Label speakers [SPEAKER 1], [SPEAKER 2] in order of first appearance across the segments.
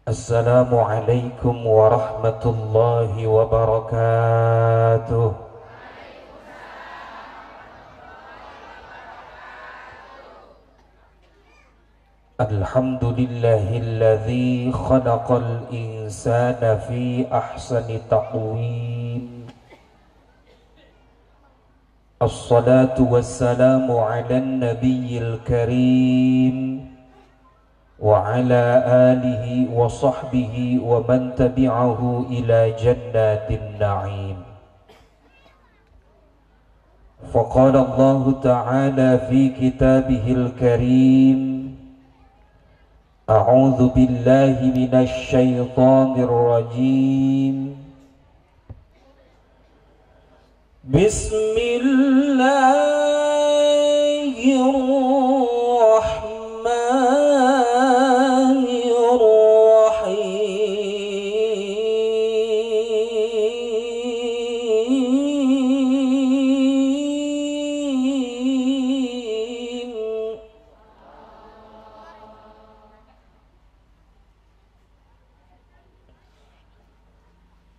[SPEAKER 1] Assalamualaikum warahmatullahi wabarakatuh. Alhamdulillahilladzi khalaqal insana fi ahsani taqwim. Assalatu wassalamu ala nabiyil karim wa ala alihi wa sahbihi wa man tabi'ahu ila jannatin na'im. Faqala Allah ta'ala fi kitabihil karim, a'udzu billahi minasy syaithanir rajim. Bismillahirrahmanirrahim.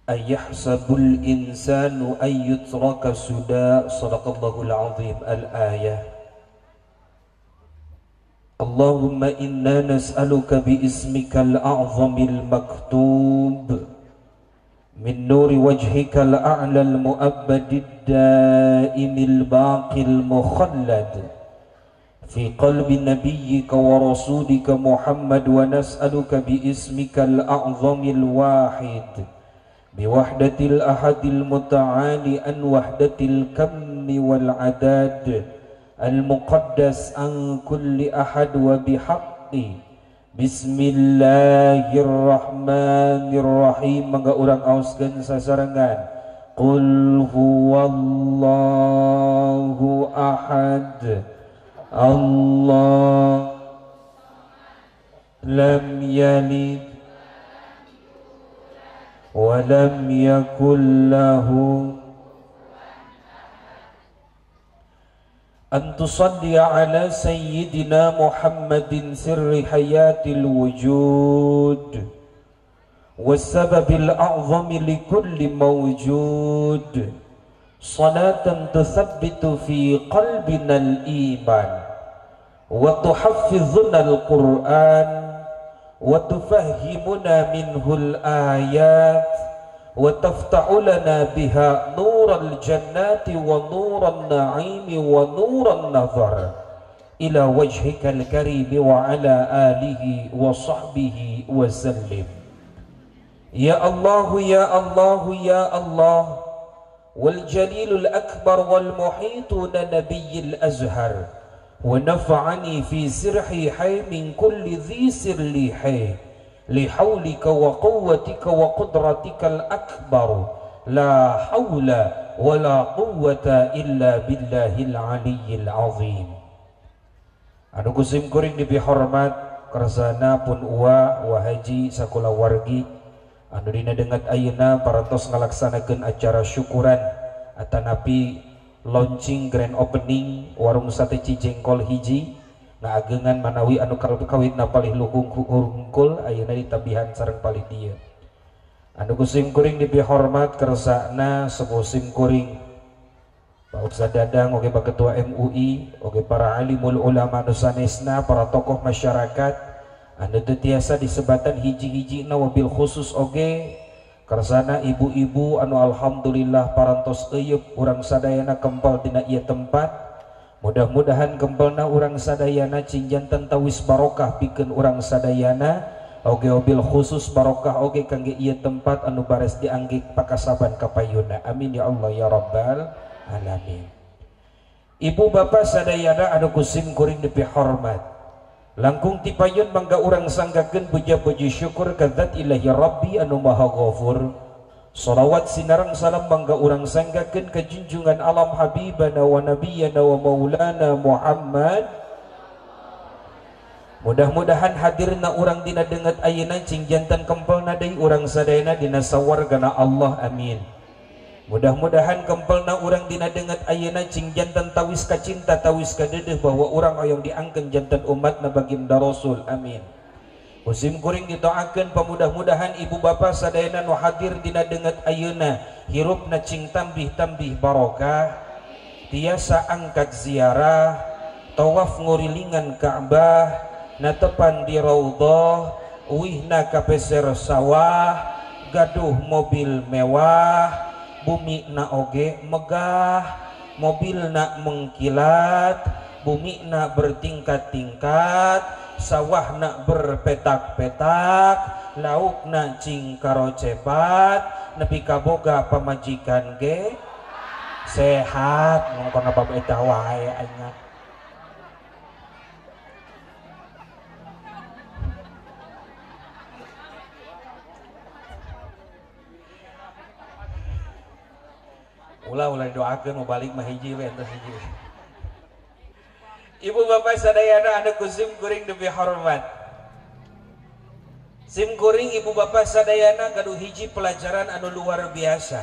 [SPEAKER 1] Ayahsabul insanu ay yutraka suda. Sadaqallahul azim. Al-ayah. Allahumma inna nas'aluka bi ismikal a'zamil maktub min nuri wajhikal a'lal mu'abbadid daimil baqil mukhallad fi qalbi nabiyyika wa rasulika Muhammad, wa nas'aluka bi ismikal a'zamil wahid biwahdatil ahadil muta'ali an wahdatil kammi wal adad al-muqaddas an kulli ahad wa bihaqqi bismillahirrahmanirrahim. Mangga urang aoskeun sasarengan. Qul huwallahu ahad, Allah lam yalid wa lam yakul lahu. An tusalli ala sayyidina Muhammadin sirri hayatil wujud wassababil a'zami likulli mawjud, salatan tuthabbitu fi qalbina al-iman wa tuhaffizuna al-Qur'an wa tufahhimuna minhu al-ayat wa taftahu lana biha nural jannati wa nuran na'imi wa nuran nazar ila wajhikal karim wa ala alihi wa sahbihi wa sallim. Ya Allah, ya Allah, ya Allah, wal jalilul akbar wal muhituna nabiyil azhar wa nafa'ani fi sirhi hay min kulli dhi sirli hay lihaulika wa quwwatika wa qudratikal akbar, la hawla wa la quwwata illa billahil aliyyil azim. Anu kusim kuring dipihormat kersana pun uwa wa haji sakula wargi anu dina dengat ayeuna parantos ngalaksanakeun acara syukuran atanapi launching grand opening warung sate Cijengkol hiji ngaagengan manawi anu kawitna palih luhung hungkul ayeuna ditabihan sareng palih dieu. Anu kusim kuring dipihormat kersana sepuh sim kuring Pak Ustaz Dadang, oge Pak Ketua MUI, oge para alimul ulama nu sanesna, para tokoh masyarakat anu teu tiasa disebatan hiji-hijina, wabil khusus oge kersana ibu-ibu anu alhamdulillah parantos euyeup urang sadayana kempal dina ieu tempat. Mudah-mudahan kempelna urang sadayana cing janten tawis barokah pikeun urang sadayana, oge wabil khusus barokah oge kangge ieu tempat anu bares diangge pakasaban kapayuna. Amin ya Allah ya rabbal alamin. Ibu bapak sadayana anu kusim kuring dipihormat, langkung tipayun mangga urang sanggakeun puja-puji syukur ka zat ilahi rabbi anu maha ghafur. Salawat sinareng salam mangga urang sanggakeun ka junjungan alam habibana wa nabiyana wa maulana Muhammad. Mudah-mudahan hadirna urang dina denget ayeuna cing janten kempelna deui urang sadayana dina sawargana Allah. Amin. Mudah-mudahan kempelna urang dina denget ayeuna cing janten tawis ka cinta tawis ka dedeh bahwa urang hoyong diangkeun janten umatna baginda Rasul. Amin. Ku sim kuring didoakeun pamudah-mudahan ibu bapak sadayana nu hadir dina denget ayeuna hirupna cing tambih-tambih barokah, tiasa angkat ziarah, tawaf ngurilingan Ka'bah, natepan di raudhah, uihna ka peser sawah, gaduh mobil mewah, bumi na oge megah, mobilna mengkilat, bumi na bertingkat-tingkat, sawahna berpetak-petak, laukna cing karocepat, nepi kaboga pamajikan ge sehat. Ngongkona bab eta wae aing. Ulah didoakeun mau balik mah hiji we entos hiji. Ibu bapak sadayana anu ku sim kuring demi hormat. Sim kuring ibu bapak sadayana gaduh hiji pelajaran anu luar biasa.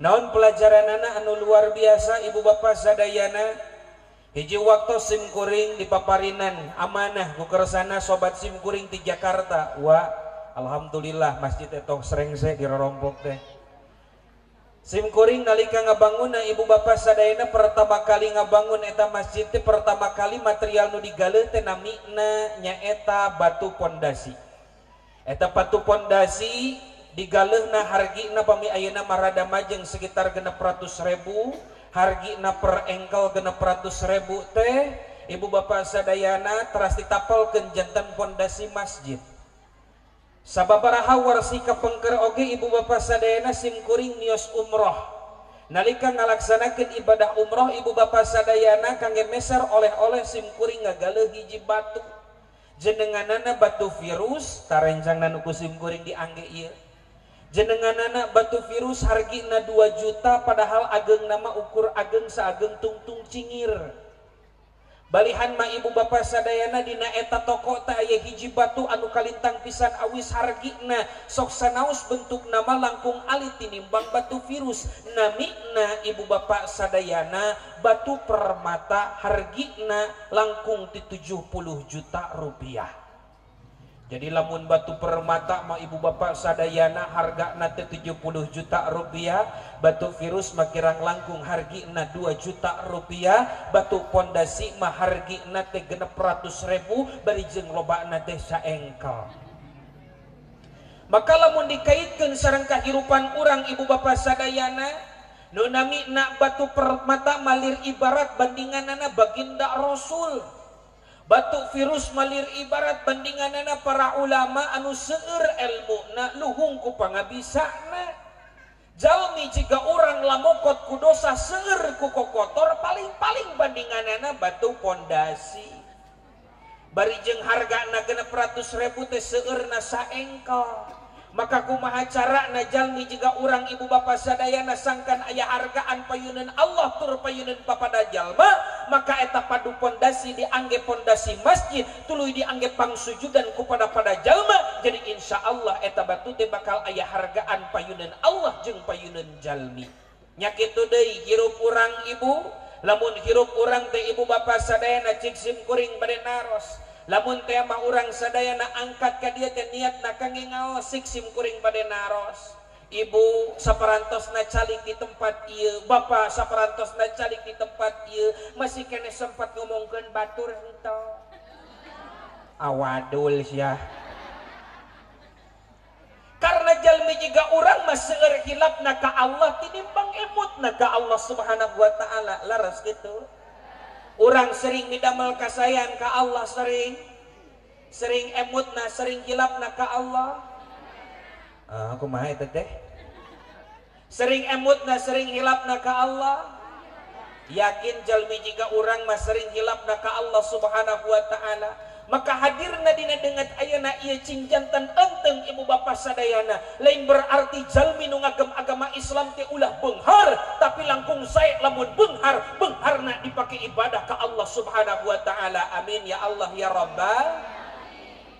[SPEAKER 1] Naon pelajaranana anu luar biasa ibu bapak sadayana? Hiji waktu sim kuring dipaparinan amanah ku kersana sobat sim kuring di Jakarta. Wah, alhamdulillah masjid etong serengse dirorompok teh. Sim kuring nalika ngabangunna ibu bapak sadayana pertama kali ngabangun eta masjid teh pertama kali material nu digaleuh teh namina nyaeta batu pondasi. Eta batu pondasi digaleuhna hargina pami ayeuna marada majeng sekitar 600.000, hargina per engkel 600.000 teh ibu bapak sadayana teras ditapelkeun janten pondasi masjid. Sababaraha warsi kapengker oge ibu bapak sadayana sim kuring nios umroh. Nalika ngalaksanakeun ibadah umroh ibu bapak sadayana kangge meser oleh-oleh sim kuring ngagaleuh hiji batu. Jenenganana batu virus, tarencangna nu ku sim kuring diangge ieu. Jenenganana batu virus hargina 2 juta padahal ageng nama ukur ageng saageng tungtung cingir. Balihan ma ibu bapak sadayana dina eta toko teh aya hiji batu anu kalintang pisan awis hargina sok sanaos bentuk nama langkung alit tinimbang batu virus. Namina ibu bapak sadayana batu permata hargina langkung ti 70 juta rupiah. Jadi lamun batu permata ma ibu bapak sadayana hargana teh 70 juta rupiah, batu virus mah kirang langkung hargina 2 juta rupiah, batu pondasi mah hargina teh 600.000 bari jeung lobana teh saengkel. Maka lamun dikaitkeun sareng kahirupan urang ibu bapak sadayana nu namina batu permata malir ibarat bandinganana baginda Rasul. Batu virus malir ibarat bandinganana para ulama anu seueur elmuna luhung ku pangabisana. Jalmi jika urang lamokot ku dosa seueur ku kokotor paling-paling bandinganana batu pondasi. Bari jeung hargana 600.000 teh seueurna saengkel. Maka kumaha carana jalmi jika urang ibu bapa sadayana sangkan aya hargaan payuneun Allah tur payuneun papada jalma, maka eta padu pondasi diangge pondasi masjid tuluy diangge pangsujudan kepada pada jalma. Jadi insya Allah eta batu teh bakal aya hargaan payuneun Allah jeung payuneun jalmi. Nya kitu deui hirup urang ibu, lamun hirup urang teh ibu bapa sadayana cik sim kuring bade naros. Lamun teh mah urang sadayana angkat ka dieu teh niatna kangge ngaos sik sim kuring bade naros. Ibu saparantosna calik di tempat ieu, bapak saparantosna calik di tempat ieu, masih keneh sempat ngomongkeun batur henteu. Awadul sia. Karena jalmi jiga urang mah seueur hilapna ka Allah tinimbang emutna ka Allah Subhanahu wa taala, laras kitu. Urang sering midamel kasayan ka Allah, sering sering emutna, sering hilapna ka Allah. Kumaha eta teh? Sering emutna, sering hilapna ka Allah. Yakin jalmi jiga urang mah sering hilapna ka Allah Subhanahu wa taala. Maka hadirna dina denget ayeuna ieu cing janten enteng ibu bapa sadayana. Lain berarti jalmi nu ngagem agama Islam teh ulah beunghar, tapi langkung sae lamun beunghar, beungharna dipake ibadah ka Allah Subhanahu wa taala. Amin ya Allah ya Rabbal.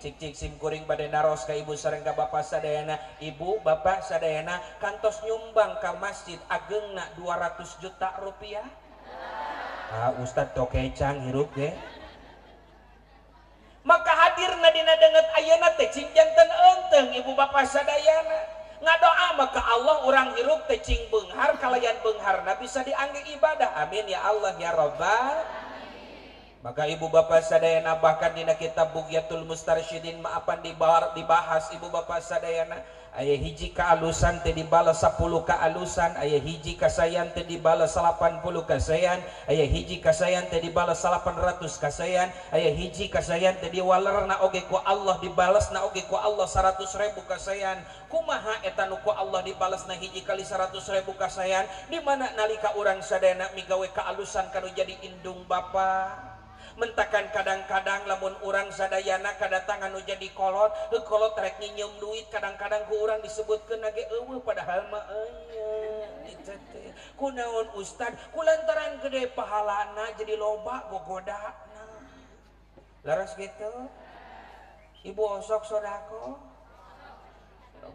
[SPEAKER 1] Cik-cik sim kuring bade naros ka ibu sareng ka bapa sadayana. Ibu bapak sadayana kantos nyumbang ka masjid agengna 200 juta rupiah. Ah ustad tokecang hirup ge. Maka hadirna dina deungeut ayeuna teh cing janten eungteung ibu bapa sadayana. Ngadoa mah ka Allah urang hirup teh cing beunghar kalayan beungharna bisa diangge ibadah. Amin ya Allah ya Rabbal. Maka ibu bapak sadayana bahkan dina kitab Bughyatul Mustarsyidin maapan dibahas ibu bapak sadayana aya hiji kaalusan teh dibalas 10 kaalusan, aya hiji kasayan teh dibalas 80 kasayan, aya hiji kasayan teh dibalas 800 kasayan, aya hiji kasayan teh diwalerna oge ku Allah dibalasna oge ku Allah 100.000 kasayan. Kumaha eta nu ku Allah dibalasna hiji kali 100.000 kasayan? Di mana nalika urang sadayana migawe kaalusan kanu jadi indung bapa. Mentakan kadang-kadang lamun urang sadayana kadatangan nu jadi kolot, heuh kolot rek nginyeum duit kadang-kadang ku urang disebutkeun ge eueuh padahal mah enya eta teh. Kunaon ustad? Kulantaran gede pahalana jadi loba gogodana. Laras gitu. Ibu osok sodako.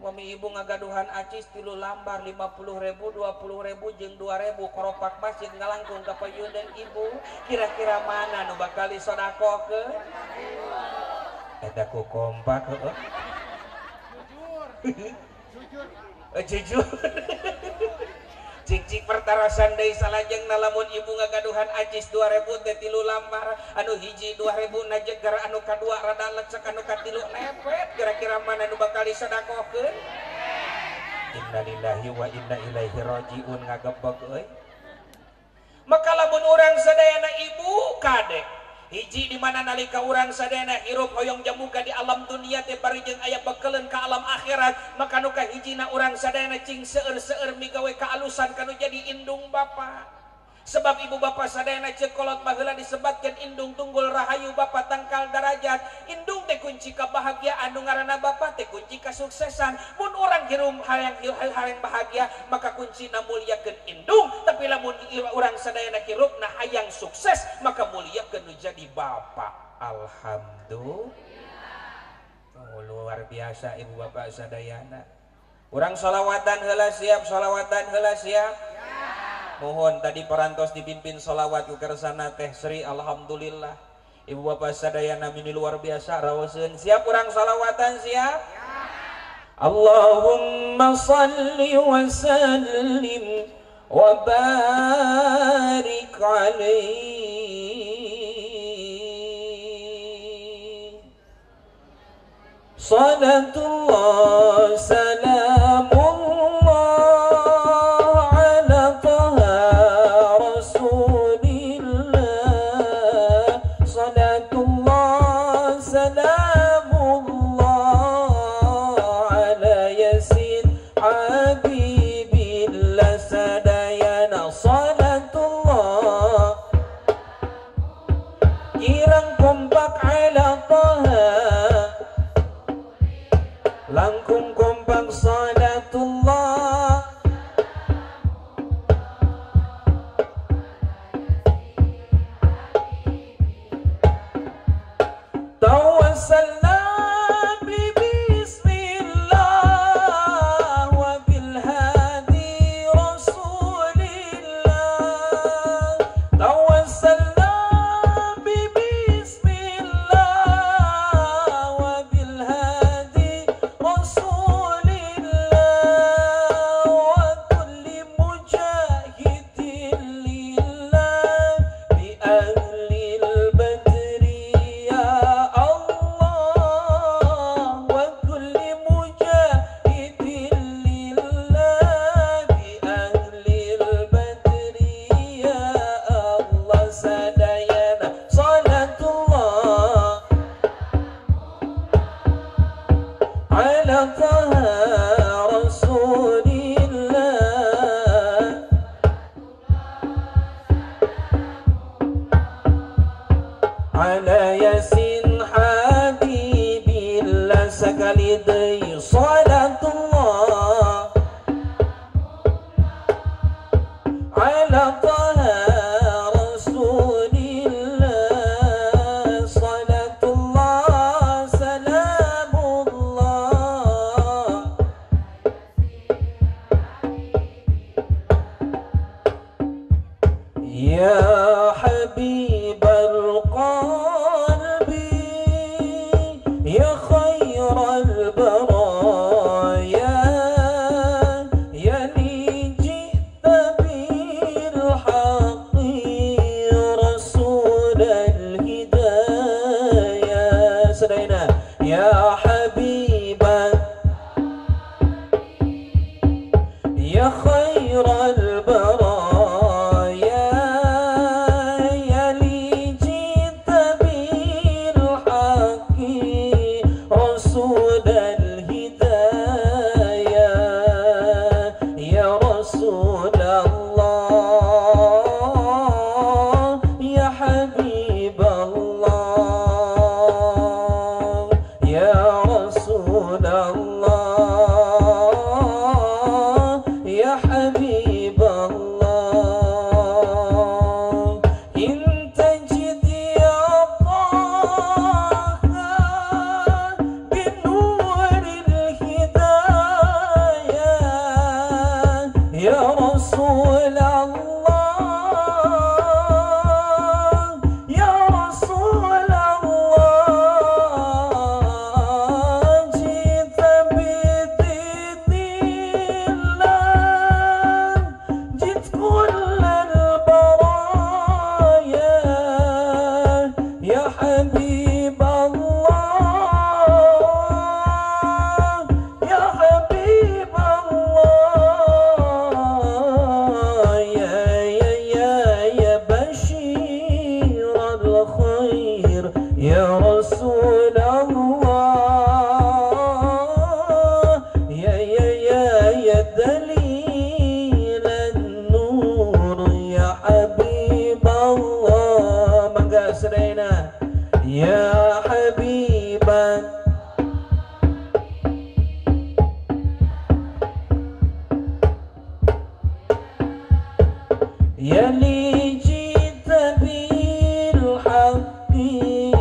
[SPEAKER 1] Mami ibu ngagaduhan acis 3 lambar 50.000, 20.000 jeung 2.000 koropak masjid ngalangkung ka payuneun ibu. Kira-kira mana nu bakal disodakokeun? Eta ku kompak heueuh.
[SPEAKER 2] Jujur. Jujur.
[SPEAKER 1] Jujur. Cik-cik pertarasan deui salajengna lamun ibu ngagaduhan acis 2.000 teh 3 lambar anu hiji 2.000 najeger anu kadua rada lecek anu katilu lepet kira-kira mana nu bakal disodakokeun? Innalillahi wa inna ilaihi rajiun ngagebeg euy. Maka lamun urang sadayana ibu kade hiji di mana nalika urang sadayana hirup hoyong jamuga di alam dunia teh bari jeung aya bekeleun ka alam akhirat, maka nu kahijina urang sadayana cing seueur-seueur migawe kaalusan kanu jadi indung bapa. Sebab ibu bapa sadayana ceuk kolot baheula disebatkeun indung tunggul rahayu bapa tangkal darajat. Indung teh kunci kebahagiaan nu ngaranna bapa teh kunci kasuksesan. Mun urang hirup hayang bahagia maka kuncina mulyakeun indung, tapi lamun urang sadayana hirupna hayang sukses maka mulyakeun nu jadi bapa. Alhamdulillah. Oh, luar biasa ibu bapak sadayana. Urang sholawatan heula siap, sholawatan heula siap. Mohon tadi parantos dipimpin sholawat ku kersana Teh Sri, alhamdulillah. Ibu bapak sadayana ini luar biasa rawaseun. Siap urang sholawatan siap? Allahumma salli wa sallim wa barik alaihi. Salatullah salamullah ala Taha Rasulillah. Salatullah salamullah ala Yasin Habibillah sadayana. Salatullah kirang kompak ala Taha langkung kompak salatullah. Tawassalna bi bismillah wa bil hadi rasulillah. Tawassalna bi bismillah wa bil hadi rasulillah wa kulli mujahidin lillah bi ahlil badri ya Allah wa kulli mujahidin lillah bi ahlil badri ya Allah sadayana. Salatullah ala Taha Rasulillah ala Yasin Habibillah sakali deui. Salatullah ala Taha Rasulillah. Salatullah salamullah. Ya Habibal qalbi ya habiban ya khairal baraya ya li jita bil haqqi rasul al hidayah ya rasul Allah ya habib Allah ya rasul Allah ya habib Allah in tajid ya Taha bi nuril hidayah ya rasul Allah ya rasul Allah jita bidinillah jit kullal baraya ya habib Allah ya habib Allah ya ya ya ya bashir al khair ya rasul Allah ya ya ya ya dalil an-nur ya habib Allah mangga sadayana ya habiban ya li jita bil haqqi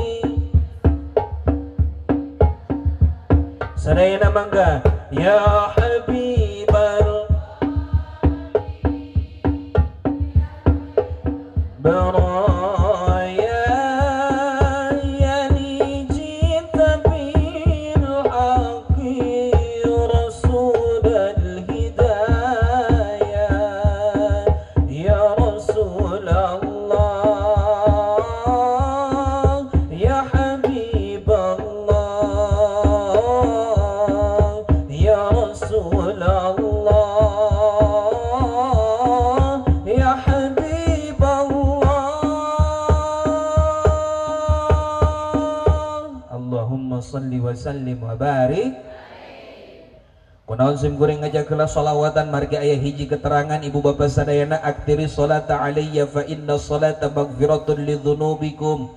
[SPEAKER 1] sadayana mangga ya habibal baraya ya li jita bil haqqi rasul al hidayah ya rasul Allah ya habib Allah ya rasul Allah ya habib Allah. Allahumma salli wa sallim wa barik. Kunaon sim kuring ngajak heula sholawatan margi aya hiji keterangan ibu bapa sadayana aktiri sholata alayya fa inna sholata magfiratun lidzunubikum.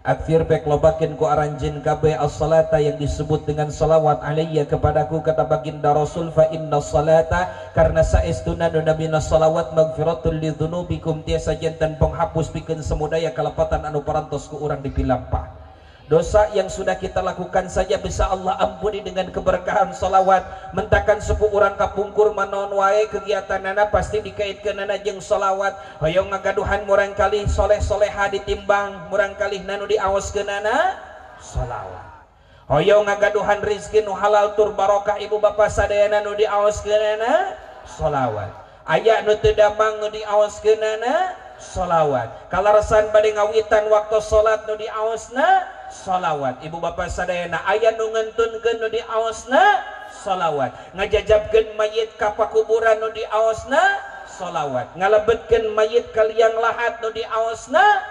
[SPEAKER 1] Akfir pek lobakin ku aranjeun kabeh as-salata yang disebut dengan salawat alayya kepadaku kata baginda Rasul fa inna salata karena saestuna nu namina salawat magfiratul lidzunubikum tiasa janten penghapus pikeun samudaya kalepatan anu parantos ku urang dipilampah. Dosa yang sudah kita lakukan saja bisa Allah ampuni dengan keberkahan salawat. Mentakan sepuh urang kapungkur manon wae kegiatanana pasti dikaitkeunana jeung salawat. Hoyong ngagaduhan murang kalih soleh-soleha ditimbang murang kalih nanu diawaskeunana salawat. Hoyong ngagaduhan rizki nu halal tur barokah ibu bapa sadayana nu diawaskeunana salawat. Aya nu teu damang nu diawaskeunana salawat. Kalaresan bade ngawitan waktu salat nu diaosna salawat. Ibu bapak sadayana aya nu ngentunkeun nu diaosna salawat. Ngajajabkeun mayit ka pakuburan nu diaosna salawat. Ngalebetkeun mayit ka liang lahat nu diaosna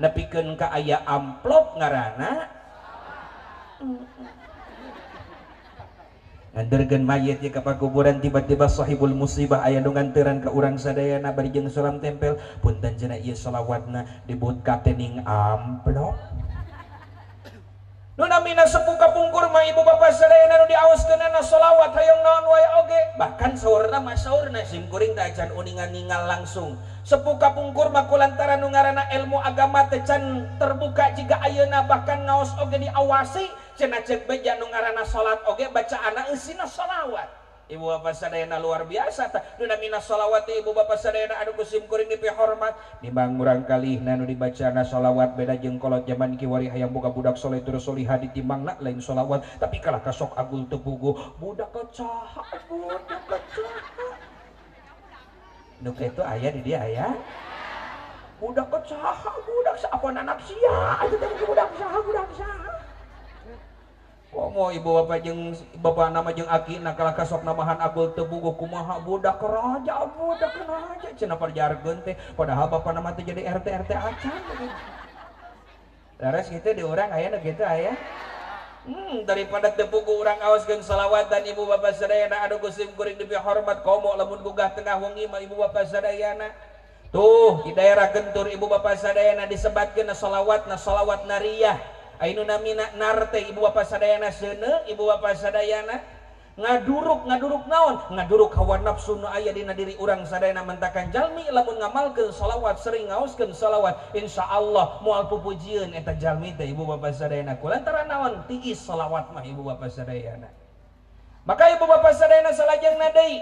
[SPEAKER 1] nepikeun ka aya amplop ngaranna nganterkeun mayit ye ka pakuburan tiba-tiba sahibul musibah aya nu nganteran ka urang sadayana bari jeung salam tempel punten cenah ieu salawatna dibut katening amplop. Nu namina sepuh kapungkur mah ibu bapa sadayana nu diaoskeunana salawat hayang naon wae oge bahkan saurna mah saurna sim kuring teh acan uningan ningal langsung. Sepuh kapungkur mah kulantaran nu ngaranna ilmu agama teh can terbuka jiga ayeuna bahkan ngaos oge diawasi cenah ceuk beja nu ngaranna salat oge bacaanna eusina salawat. Ibu bapak sadayana luar biasa tah nu namina salawat teh ibu bapak sadayana anu ku sim kuring dipihormat nimbang murang kalihna nu dibacana salawat beda jeung kolot jaman kiwari hayang boga budak soleh tur solihah ditimbangna lain salawat tapi kalah kasok agul teu puguh budak kacaha budak kacaha nu kitu aya di dia aya budak kacaha budak saapon anak sia atuh teh budak saha budak saha. Komo ibu bapak jeung bapak nama jeung aki na kalah kasok namahan agul teu buguh kumaha budak raja cenah parjarkeun teh padahal bapak nama teh jadi RT RT acan. Laras gitu di urang aya nu kitu aya. Daripada teu puguh urang aoskeun salawatan ibu bapak sadayana anu ku sim kuring dipihormat komo lamun gugah tengah wengi mah ibu bapak sadayana. Tuh di daerah Gentur ibu bapak sadayana disebatkeun salawat na salawat nariyah. Ainu namina narte ibu bapak sadayana seuneu ibu bapak sadayana ngaduruk ngaduruk naon ngaduruk hawa nafsu nu aya dina diri urang sadayana mentakan jalmi lamun ngamalkeun salawat sering ngaoskeun salawat insyaallah moal pupujieun eta jalmi teh ibu bapak sadayana kulantaran naon tiis salawat mah ibu bapak sadayana. Maka ibu bapak sadayana salajengna deui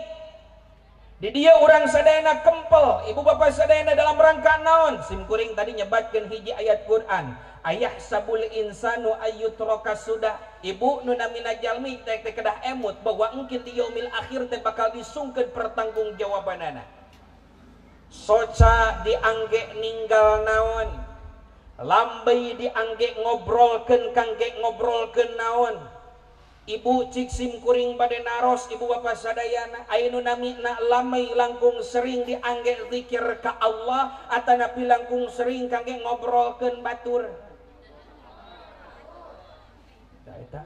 [SPEAKER 1] di dieu urang sadayana kempel ibu bapak sadayana dalam rangka naon sim kuring tadi nyebatkeun hiji ayat Quran ayah sabul insanu ayyutraka sudah ibu nu namina jalmi teh kedah emut bahwa engkin di yaumil akhir teh bakal disungkeun pertanggungjawabanana. Soca diangge ninggal naon lambey diangge ngobrolkeun kangge ngobrolkeun naon. Ibu cik sim kuring bade naros ibu bapak sadayana anu namina lamai langkung sering diangge zikir ka Allah atanapi langkung sering kangge ngobrolkeun batur. Eta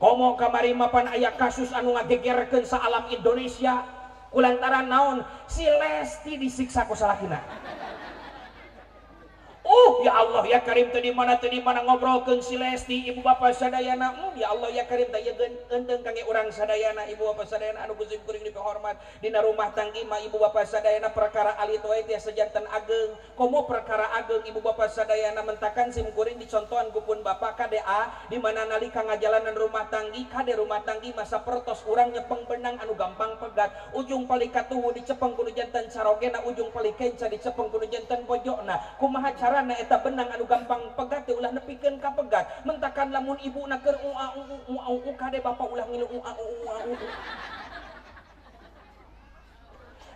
[SPEAKER 1] komo kamari mapan aya kasus anu ngagegerkeun saalam Indonesia kulantaran naon si Lesti disiksa ku salakina. Ya Allah ya Karim teu di mana ngobrolkeun si Lesti ibu bapak sadayana. Ya Allah ya Karim teh geunteng kangge urang sadayana ibu bapak sadayana anu ku sim kuring dipihormat dina rumah tanggi mah ibu bapak sadayana perkara alit wae teh sejanten ageng komo perkara ageng ibu bapak sadayana mentakan sim kuring dicontohan ku pun bapak KDA di mana nalika ngajalanan rumah tanggi kade rumah tanggi masa pertos urang nyepeng benang anu gampang pegat ujung paling katuhu dicepeng kudu janten carogena ujung paling kenca dicepeng kudu janten pojokna kumaha carana eta benang anu gampang pegat teh ulah nepikeun ka pegat mentakan lamun ibu na keur ua u u u kade bapak ulah ngilu ua u ua u.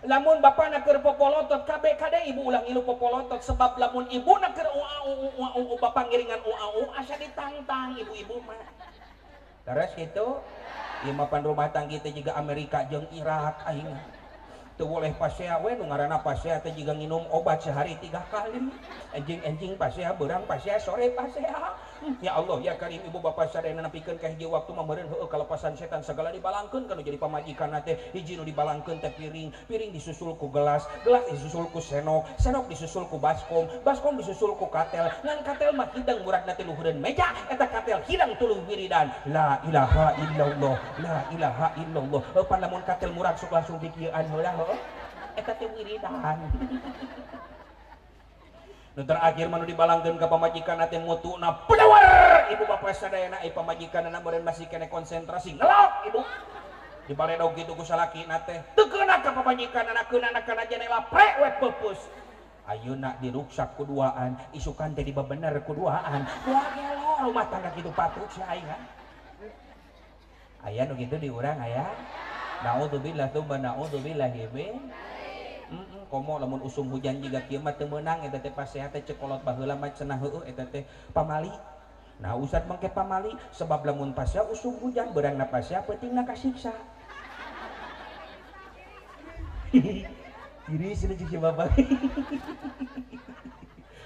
[SPEAKER 1] Lamun bapak na keur popolotot kabe kade ibu ulah ngilu popolotot sebab lamun ibu na keur ua u ua u bapak ngiringan ua u asa ditangtang ibu-ibu mah. Terus kitu ieu mah pan rumah tanggi teh jiga Amerika jeung Irak aing. Teu boleh pasea we nu ngaranna pasea teh jiga nginum obat sehari 3 kali. Enjing-enjing pasea beurang pasea sore pasea. Ya Allah ya Karim ibu bapak sadayana nepikeun ka hiji waktu mah meureun heueuh kalepasan setan segala dibalangkeun kana jadi pamajikan teh hiji nu dibalangkeun teh piring, piring disusul ku gelas, gelas disusul ku senok, senok disusul ku baskom, baskom disusul ku katel. Ngan katel mah hidang muragna teh luhureun meja eta katel hidang tuluy wiridan la ilaha illallah la ilaha illallah. Heuh pan lamun katel murag sok langsung dikieuan heula heueuh eta teh wiridan. Nu terakhir mah nu dibalangkeun ka pamajikan teh mutuna pedawar ibu bapak sadayana ai pamajikanna meureun masih kene konsentrasi ngelok ibu dibaledog kitu ku salakina teh teu keuna ka pamajikanna keunana kana jenela pre we peupeus ayeuna diruksak ku duaan isukan teh dibebener ku duaan moal gelo rumah tangga kitu patut si aing. Aya nu kitu di urang aya naudzubillah tsumma naudzubillahi min. Komo lamun usum hujan jiga kieu mah teu meunang eta teh pasea teh cekolot baheula mah cenah heueuh eta teh pamali. Nah usad mangke pamali sebab lamun pasea usum hujan beurangna pasea peutingna kasiksa. Diri sini jeung si bapak.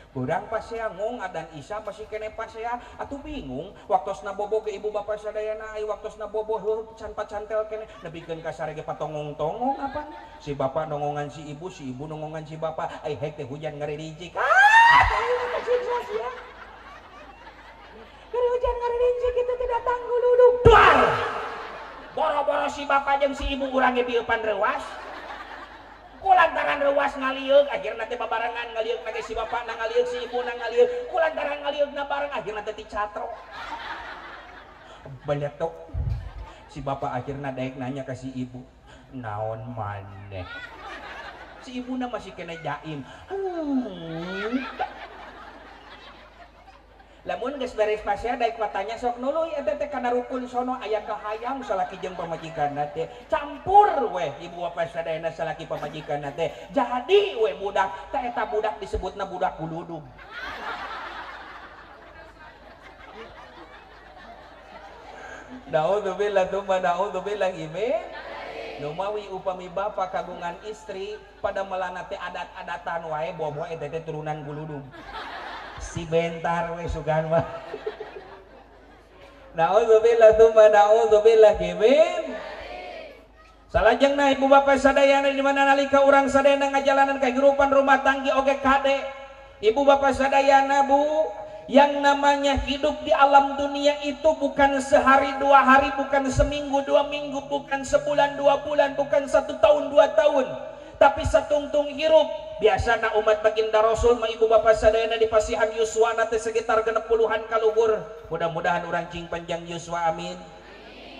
[SPEAKER 1] Beurang pasea ngung adan isya masih kene pasea atuh bingung waktosna bobo ke ibu bapak sadayana ai waktosna bobo heuh can pacantel kene nepikeun ka sare ge patongong-tongong apa si bapak nongongan si ibu nongongan si bapak ai hek teh hujan ngaririjik ah kasiksa sia keur hujan ngaririjik kitu teh datang guludug duar boro-boro si bapak jeung si ibu urang ge bieupan reuas kulantaran reuas ngalieuk akhirna teh babarengan ngalieuk na ge si bapak na ngalieuk si ibu na ngalieuk kulantaran ngalieukna bareng akhirna teh dicatro beletok si bapak akhirna daek nanya ka si ibu naon maneh si ibuna masih kena jaim. Lamun geus beres pasea daek watanya sok nuluy eta teh kana rukun sono aya kahayang salaki jeung pamajikanna teh campur weh ibu bapak sadayana salaki pamajikanna teh jadi weh budak teh eta budak disebutna budak guludug. Naudzubillah tsumma naudzubillah min. Numawi upami bapak kagungan istri pada melana teh adat-adatan wae bobo eta teh turunan guludug. Si bentar we sugan mah. Naudzubillah tsumma naudzubillah min. Salajengna ibu bapak sadayana di mana nalika urang sadayana ngajalanan kehidupan rumah tangga oge kade. Ibu bapak sadayana bu, yang namanya hidup di alam dunia itu bukan sehari dua hari, bukan seminggu dua minggu, bukan sebulan dua bulan, bukan 1 tahun 2 tahun, tapi satungtung hirup. Biasana umat baginda Rasul ma ibu bapak sadayana di pasihan yuswana teh sekitar 60-an kaluhur. Mudah-mudahan urang cing panjang yuswa, amin.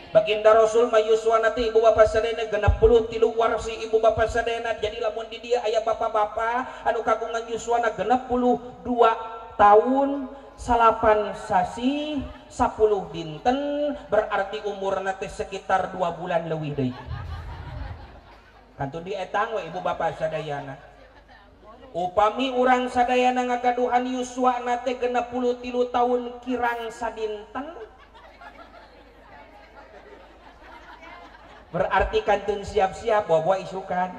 [SPEAKER 1] Baginda Rasul ma yuswana teh ibu bapak sadayana 63 warsi ibu bapak sadayana. Jadi lamun di dia aya bapak-bapak anu kagungan yuswana 62 tahun 8 sasi 10 dinten, berarti umurna teh sekitar 2 bulan leuwih deui. Kantun dietang we ibu bapak sadayana. Upami urang sadayana ngagaduhan yuswana teh 63 tahun kirang sadinten, berarti kantun siap-siap bawa isukan.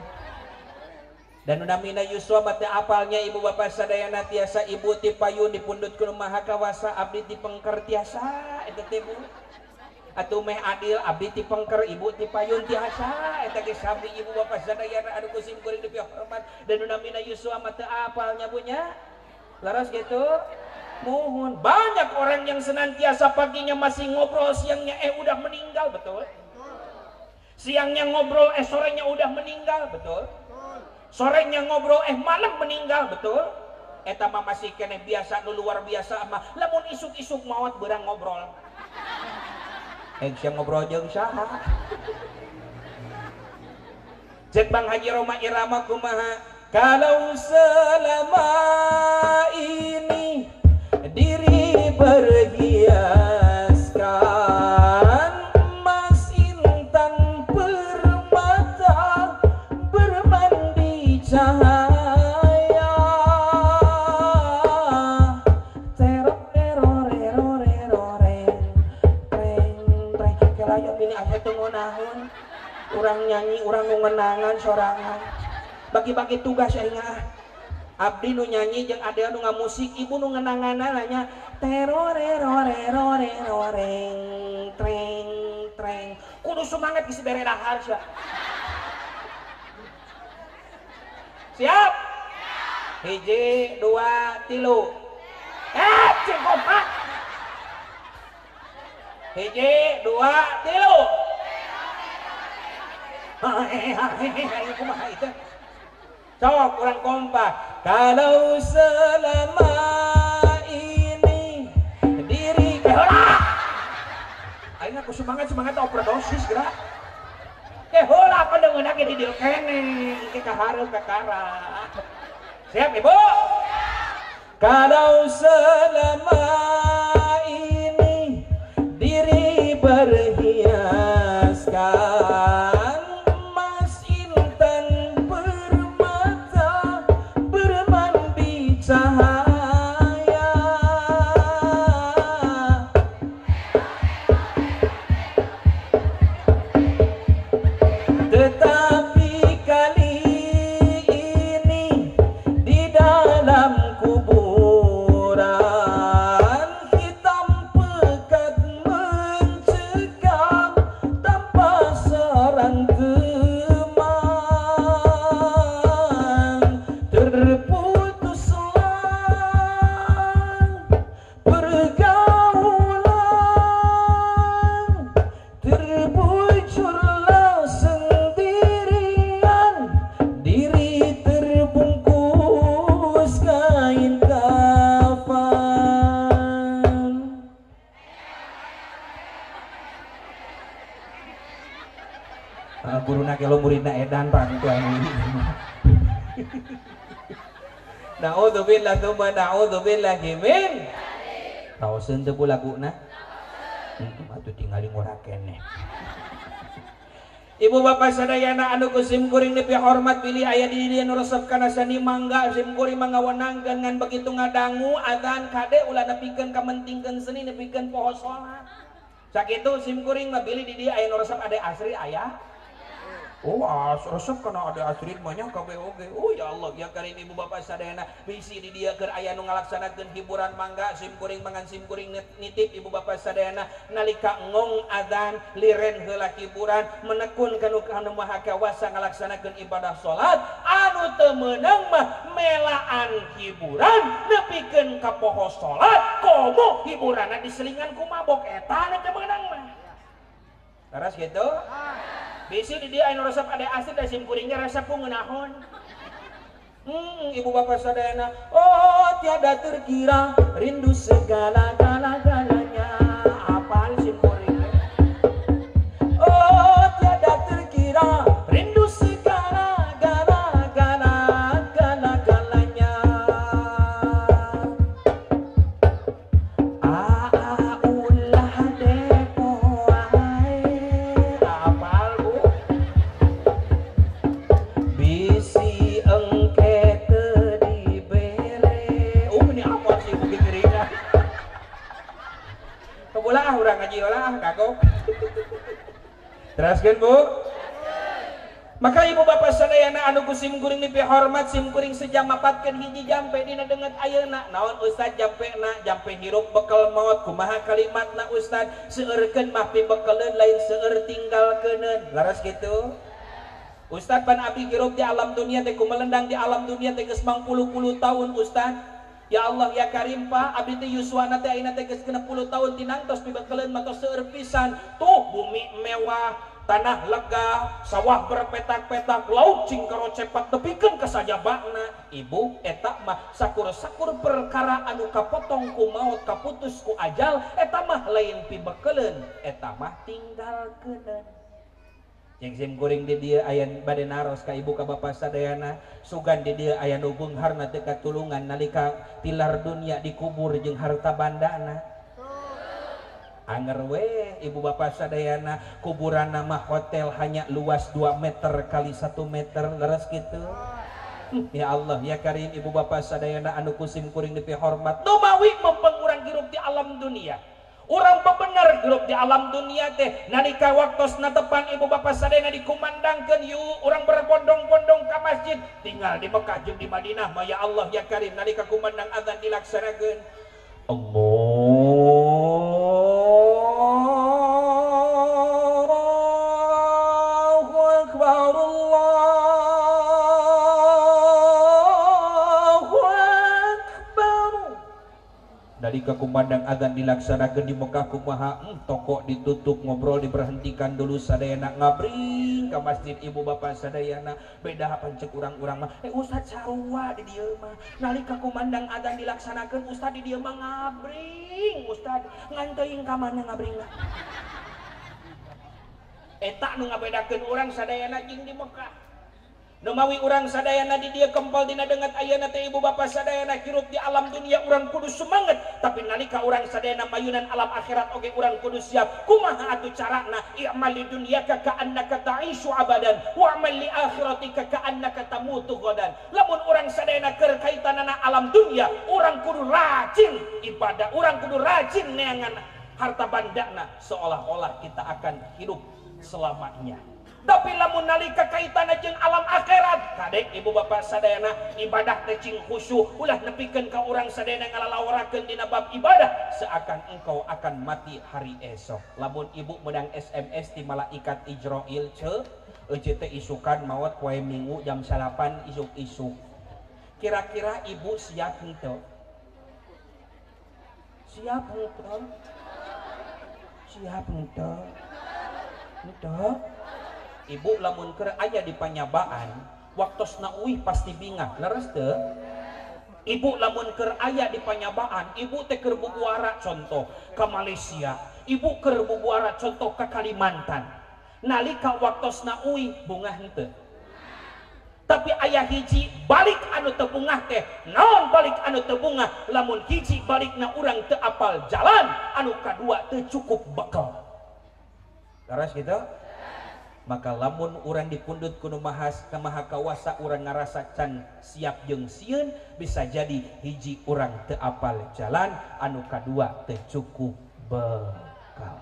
[SPEAKER 1] Dan namina yuswa mah teh apalnya ibu bapak sadayana tiasa ibu ti payun dipundhut ku Maha Kawasa abdi ti pengker tiasa eta teh bu. Atuh meh adil abdi ti pengker ibu ti payun tiasa eta ge sami ibu bapak sadayana anu ku sim kuring dipihormat. Dan namina yuswa mah teh apalnya bu nya. Laras gitu? Mohon. Banyak orang yang senantiasa paginya masih ngobrol, siangnya udah meninggal, betul? Siangnya ngobrol, sorenya udah meninggal, betul? Sorenya ngobrol, malam meninggal, betul? Eta mah masih keneh biasa, nu luar biasa mah. Lamun isuk-isuk maot beurang ngobrol. Siang ngobrol jeung saha? Cek Bang Haji Roma Irama kumaha? Kalau selama ini diri berhiaskan emas intan permata bermandi cahaya, terok teror rero rero reng reng reng. Kelayan ini apa tuh ngunahun? Urang nyanyi, urang ngenangan sorangan. Bagi-bagi tugas aing ah. Abdi nu nyanyi jeung ade nu ngamusik, ibu nu ngenanganna nya teror rero rero rero reng treng treng. Kudu semangat geus bere dahar sia. Siap? 1, 2, 3. Cing kompak. 1, 2, 3. Kumaha itu? Sok urang kompak. Kalau selama ini diri heula. Aing aku semangat overdosis geura. Heula pandeungeunna ge di dieu keneh, engke kahareup kakara. Siap Ibu? Kalau selama ini diri berhiaskan emas intan permata bermandi cahaya, tetapi kali ini di dalam kuburan hitam pekat mencekam tanpa seorang teman, terputuslah pergaulan, terbujurlah sendirian, diri terbungkus kain kafan. Guruna kelo muridna edan pang itu anu. Naudzubillah tsumma naudzubillah min. Taoseun teu laguna? Atuh tingali ngora keneh. Ibu bapak sadayana anu ku sim kuring dipihormat bilih aya di dieu nu resep kana seni mangga sim kuring mangawenangkeun ngan begitu ngadangu adzan kade ulah nepikeun kamentingkeun seni nepikeun poho salat. Sakitu sim kuring mah bilih di dieu aya nu resep Ade Asri aya. Oh, resep kana Ade Asri mah nya kabeh oge. Oh ya Allah ya karim ibu bapak sadayana bisi di dieu keur aya nu ngalaksanakeun hiburan mangga sim kuring mangan sim kuring nitip ibu bapak sadayana nalika ngong adzan liren heula hiburan menekun kanu anu maha kawasa ngalaksanakeun ibadah salat anu teu meunang mah melaan hiburan nepikeun ka poho salat komo hiburanna diselingan ku mabok eta anu teu meunang mah. Leres kitu? Bisi di dia anu resep Ade Asri da sim kuringnya resep ku ngeunahon. Ibu bapak sadayana, oh tiada terkira rindu segala gala-galanya. Apal sim kuring? Oh tiada terkira rindu segala gala gala gala galanya. Aa ulah depo ae. Apal bu? Bisi engke teu dibere. Oh ini apa sih ibu gigireuna? Kebola ah urang ngaji heula ah kagok. Teraskeun bu. Maka ibu bapak sadayana anu ku sim kuring dipihormat sim kuring sejam mapatkeun hiji jampe dina denget ayeuna. Naon ustad jampena? Jampe hirup bekel maot. Kumaha kalimatna ustad? Seueurkeun mah pibekeleun lain seueur tinggalkeuneun. Laras kitu? Ustad pan abdi hirup di alam dunia teh kumelendang di alam dunia teh geus mangpuluh-puluh tahun ustad. Ya Allah ya Karim Pak, abdi teh yuswana teh ayeuna teh geus 60 tahun tinangtos pibekeleun mah tos seueur pisan. Tuh bumi mewah, tanah lega, sawah berpetak-petak, laut cingkaro cepat tepikeun ka sajabana. Ibu eta mah sakur-sakur perkara anu kapotong ku maot, kaputus ku ajal, eta mah lain pibekeleun, eta mah tinggalkeuneun. Jeung sim kuring di dieu aya bade naros ka ibu ka bapa sadayana, sugan di dieu aya nu beungharna teu katulungan nalika tilar dunia dikubur jeung harta bandana. Anger we ibu bapak sadayana kuburan nama hotel hanya luas 2 meter kali 1 meter leres gitu. Ya Allah ya Karim ibu bapak sadayana anu ku sim kuring dipihormat numawi mempeng urang hirup di alam dunia. Urang bebener hirup di alam dunia teh nalika waktosna tepan ibu bapak sadayana dikumandangkeun yuk urang berbondong-bondong ka masjid tinggal di Mekah jeung di Madinah mah ya Allah ya Karim nalika kumandang azan dilaksanakeun. Allahu Akbar, Allahu Akbar. Nalika kumandang azan dilaksanakeun di Mekah kumaha toko ditutup, ngobrol diberhentikan dulu sadayana ngabring ka masjid ibu bapak sadayana. Beda pancek urang-urang mah ustad sarua di dieu mah nalika kumandang azan dilaksanakeun ustad di dieu mah ngabring ustad ngan teuing ka mana ngabringna. Eta nu ngabedakeun urang sadayana jeung di Mekah. Numawi urang sadayana di dieu kempal dina denget ayeuna teh ibu bapa sadayana hirup di alam dunia urang kudu semangat, tapi nalika urang sadayana mayunan alam akhirat oge urang kudu siap. Kumaha atuh carana? I'mal li dunyaka ka'annaka ta'ishu abadan wa amal li akhiratika ka'annaka tamutu ghadan. Lamun urang sadayana keur kaitanana alam dunia, urang kudu rajin ibadah, urang kudu rajin neangan harta bandana seolah-olah kita akan hidup selamanya. Tapi lamun nalika kaitana jeung alam akhirat, kadek ibu bapak sadayana ibadah teh cing khusyuk, ulah nepikeun ka urang sadayana ngalalaworakeun dina bab ibadah seakan engkau akan mati hari esok. Lamun ibu meunang SMS ti malaikat Ijrail ce, euceut teh isukan maot poe Minggu jam 8 isuk-isuk. Kira-kira ibu siap henteu? Siap henteu? Siap henteu? Henteu? Ibu lamun keur aya di panyabaan waktosna uih pasti bingah leres teu? Ibu lamun keur aya di panyabaan ibu teh keur bubuara contoh ka Malaysia, ibu keur bubuara contoh ka Kalimantan, nalika waktosna uih bungah henteu? Tapi aya hiji balik anu teu bungah teh naon balik anu teu bungah? Lamun hiji balikna urang teu apal jalan, anu kadua teu cukup bekal. Leres kitu? Maka lamun urang dipundut kuno mahas ka maha kawasa urang ngarasa can siap jeung sieun, bisa jadi hiji urang teu apal jalan, anu kadua teu cukup bekal.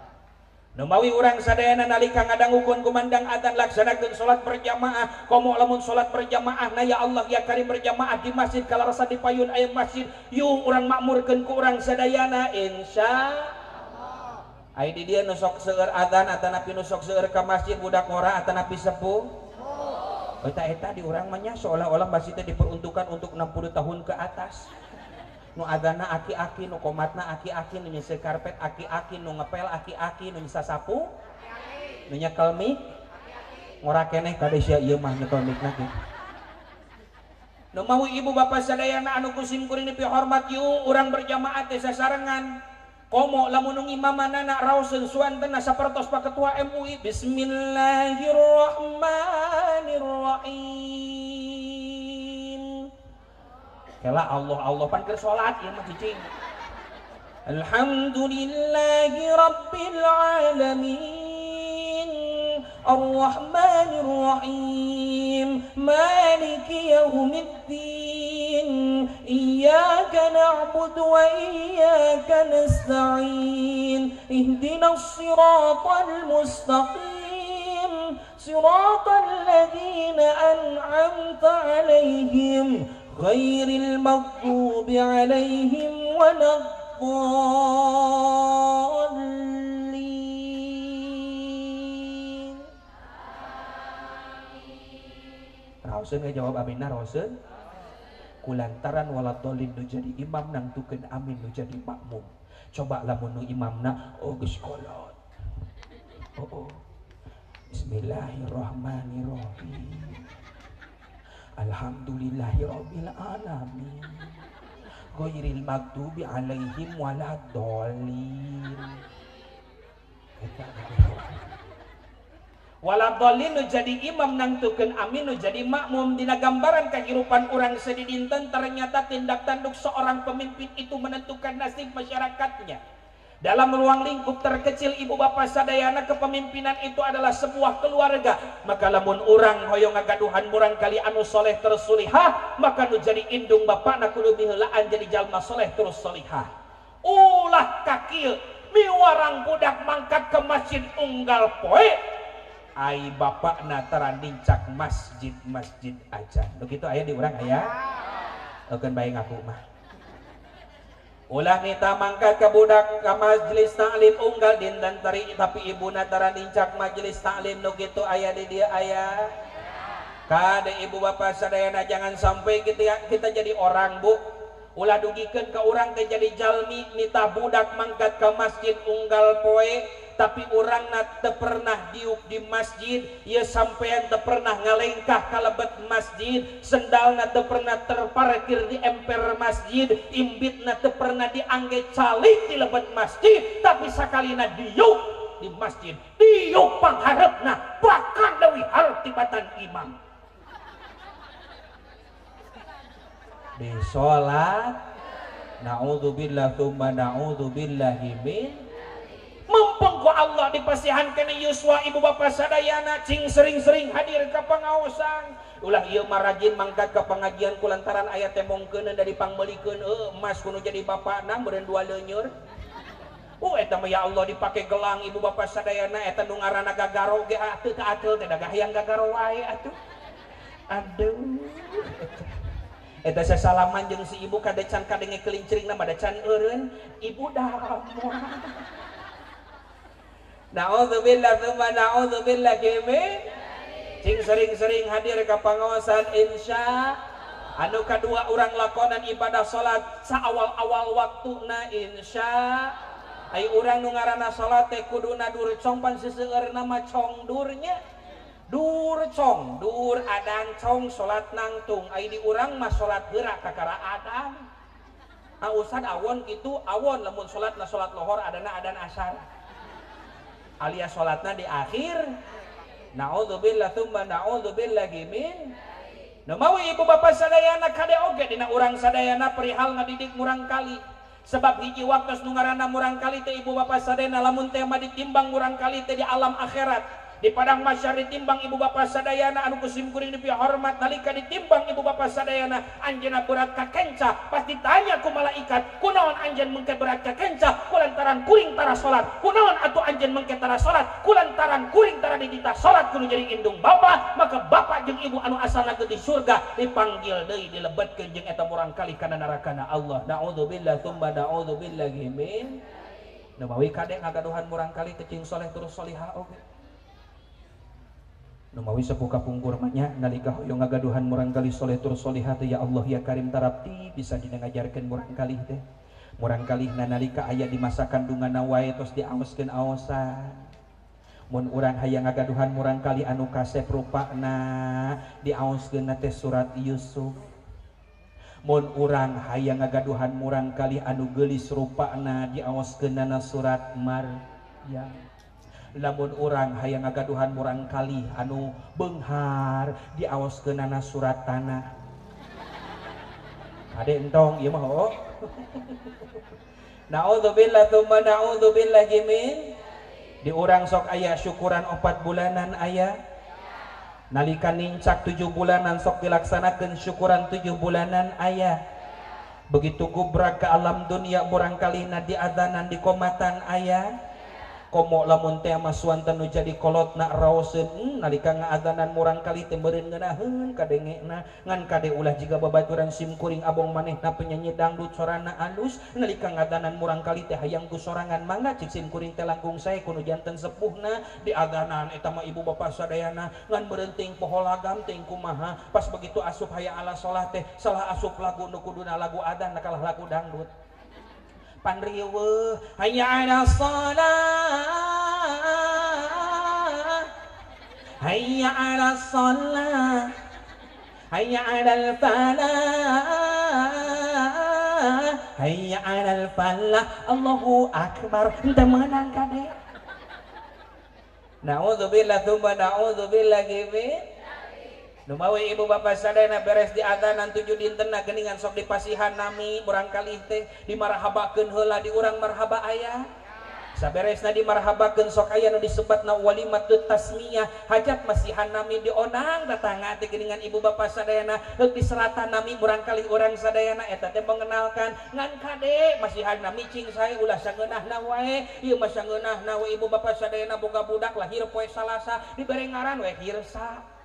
[SPEAKER 1] Numawi urang sadayana nalika ngadangukeun kumandang adzan laksanakeun salat berjamaah. Komo lamun salat berjamaah na ya Allah ya Karim berjamaah di masjid kalarasa di payun aya masjid yuk urang makmurkeun ku urang sadayana insyaallah. Ai di dieu nu sok seueur adzan atanapi nu sok seueur ka masjid budak ngora atanapi sepuh. Eta di urang mah nya seolah-olah masjid teh diperuntukkan untuk 60 tahun ke atas. Nu adzanna aki-aki, nu komatna aki-aki, nu nyeseh karpet aki-aki, nu ngepel aki-aki, nu nyesa sapu, nu nyekel mic, ngora keneh kade sia ieu mah nyekel micna ge. Nu mawi ibu bapa sadayana anu ku sim kuring dipihormat yuk urang berjamaah teh sasarengan. Komo lamun nu ngimamanana raoseun suantena sapertos Pak Ketua MUI. Bismillahirrahmanirrahim. Kela Allah Allah pan keur salat ieu mah cicing. Alhamdulillahi rabbil alamin arrahmanir rahim maliki yaumiddin iyyaka na'budu wa iyyaka nasta'in ihdinas siratal mustaqim siratal ladzina an'amta 'alaihim ghairil maghdubi 'alaihim waladdallin. Raoseun ge jawab aminna raoseun. Kulantaran waladdallin nu jadi imam nangtukeun amin nu jadi makmum. Coba lamun nu imamna oh geus kolot. Oh, oh. Bismillahirrahmanirrahim. Alhamdulillahirabbil alamin. Ghairil maghdubi alaihim waladdallin. Waladdallin nu jadi imam nangtukeun amin nu jadi makmum. Dina gambaran kehidupan urang sedidinten ternyata tindak tanduk seorang pemimpin itu menentukan nasib masyarakatnya. Dalam ruang lingkup terkecil ibu bapak sadayana kepemimpinan itu adalah sebuah keluarga. Maka lamun urang hoyong ngagaduhan murang kali anu soleh terus solihah, maka nu jadi indung bapakna kudu miheulaan jadi jalma soleh terus solihah. Ulah kakil miwarang budak mangkat ke masjid unggal poe, ai bapakna tara nincak masjid-masjid aja. Begitu aya di urang aya? Eukeun bae ngaku mah. Ulah nita mangkat ke budak ke majelis taklim unggal dinten teri tapi ibuna tara nincak majelis taklim nu kitu aya di dieu aya. Kade ibu bapak sadayana jangan sampai kita jadi orang bu. Ulah dugikeun ka urang teh jadi jalmi nita budak mangkat ke masjid unggal poe tapi urangna teu pernah diuk di masjid, ieu sampean teu pernah ngalengkah ka lebet masjid, sendalna teu pernah terparkir di emper masjid, imbitna teu pernah diangge calik di lebet masjid, tapi sakalina diuk di masjid, diuk pangharepna bahkan leuwih hareup tibatan imam. Di salat naudzubillah tsumma naudzubillahi min. Mumpung ku Allah dipasihan kana yuswa ibu bapa sadayana cing sering-sering hadir ka pangaosan. Ulah ieu mah rajin mangkat ka pengajian kulantaran aya temongkeun dari pangmeulikeun emas kudu jadi bapakna meureun dua leuneur. Eta mah ya Allah dipake gelang ibu bapa sadayana eta nu ngaranna gagaro ge atuh teu ateul teh da hayang gagaro wae atuh. Aduh. Eta sasalaman jeung si ibu kada can kadenge kelincringna mah da can eureun ibu dah moal. Na'udzubillah tsumma na'udzubillah min. Cing sering-sering hadir ka pangaosan insya. Anu kadua urang lakonan ibadah salat saawal-awal waktuna insya. Ai urang nu ngaranna salat teh kuduna dur cong pan seseueurna mah cong durnya. Dur cong, dur adan cong salat nangtung. Ai di urang mah salat heura kakara adan. Ah ustad awon kitu awon lamun salatna salat lohor adana adan asar. Alias salatna di akhir. Na'udzubillah tsumma na'udzubillahi min. Nu mawi ibu bapa sadayana kade oge dina urang sadayana perihal ngadidik murang kali. Sebab hiji waktos nu ngaranna murang kali teh ibu bapa sadayana lamun teh mah ditimbang murang kali teh di alam akhirat. Di padang mahsyar ditimbang ibu bapa sadayana anu ku simkuring dipihormat nalika ditimbang ibu bapa sadayana anjeunna berat kakenca pas ditanya ku malaikat kunaon anjeun mengke berat kakenca kulantaran kuring tara salat kunaon atuh anjeun mengke tara salat kulantaran kuring tara dititah salat kudu jadi indung bapa maka bapak jeung ibu anu asalna di surga dipanggil deui dilebetkeun jeung eta murangkalih kana narakana Allah. Naudzubillah tsumma naudzubillahi min. Nu mawi kade ngagaduhan murangkalih teh cing soleh terus solihah oge. Nu mawi sepuh kapungkur mah nya nalika hoyong ngagaduhan murangkalih soleh tur solihah teh ya Allah ya Karim tarapti bisa dina ngajarkeun murangkalih teh. Murangkalihna nalika aya di masa kandunganna wae tos diaoskeun aosan. Mun urang hayang ngagaduhan murangkalih anu kasep rupana diaoskeunna teh surat Yusuf. Mun urang hayang ngagaduhan murangkalih anu geulis rupana diaoskeunna surat Maryam. Lamun urang hayang ngagaduhan murangkalih anu beunghar diaoskeunana surat tanah. Kade entong ieu mah oh. Naudzubillah tsumma naudzubillahi min. Di urang sok aya syukuran 4 bulanan aya. Nalika nincak 7 bulanan sok dilaksanakeun syukuran 7 bulanan aya. Begitu gubrak ke alam dunia murangkalihna diadzanan dikomatan aya. Komo lamun teh mah suanten nu jadi kolotna raoseun nalika ngaadzanan murangkalih teh meureun ngeunaheun kadengena ngan kade ulah jiga babaturan sim kuring abong manehna penyanyi dangdut sorana alus nalika ngaadzanan murangkalih teh hayang ku sorangan mangga cik sim kuring teh langkung sae kudu janten sepuhna diadzanan eta mah ibu bapa sadayana ngan meureun ting poholagam ting kumaha pas begitu asup hayang ala sholat teh salah asup lagu nu kuduna lagu adzan kalah lagu dangdut. Panriweuh hayya 'ala shalah hayya 'ala shalah hayya 'alal falah hayya 'alal falah Allahu akbar teu meunang kade. Naudzubillah tsumma naudzubillahi min. Numawi ibu bapak sadayana beres di adzanan 7 dintenna geuningan sok dipasihan nami murangkalih teh dimarhabakeun heula di urang marhaba aya. Saberesna dimarhabakeun sok aya nu disebatna walimatut tasmiyah hajat masihan nami diondang datang teh geuningan ibu bapak sadayana heuk diseratan nami murangkalih urang sadayana eta teh mengenalkan ngan kade masihan nami cing sae ulah sangeunahna wae ieu mah sangeunahna we ibu bapak sadayana boga budak lahir poe Salasa dibere ngaran we Hirsa.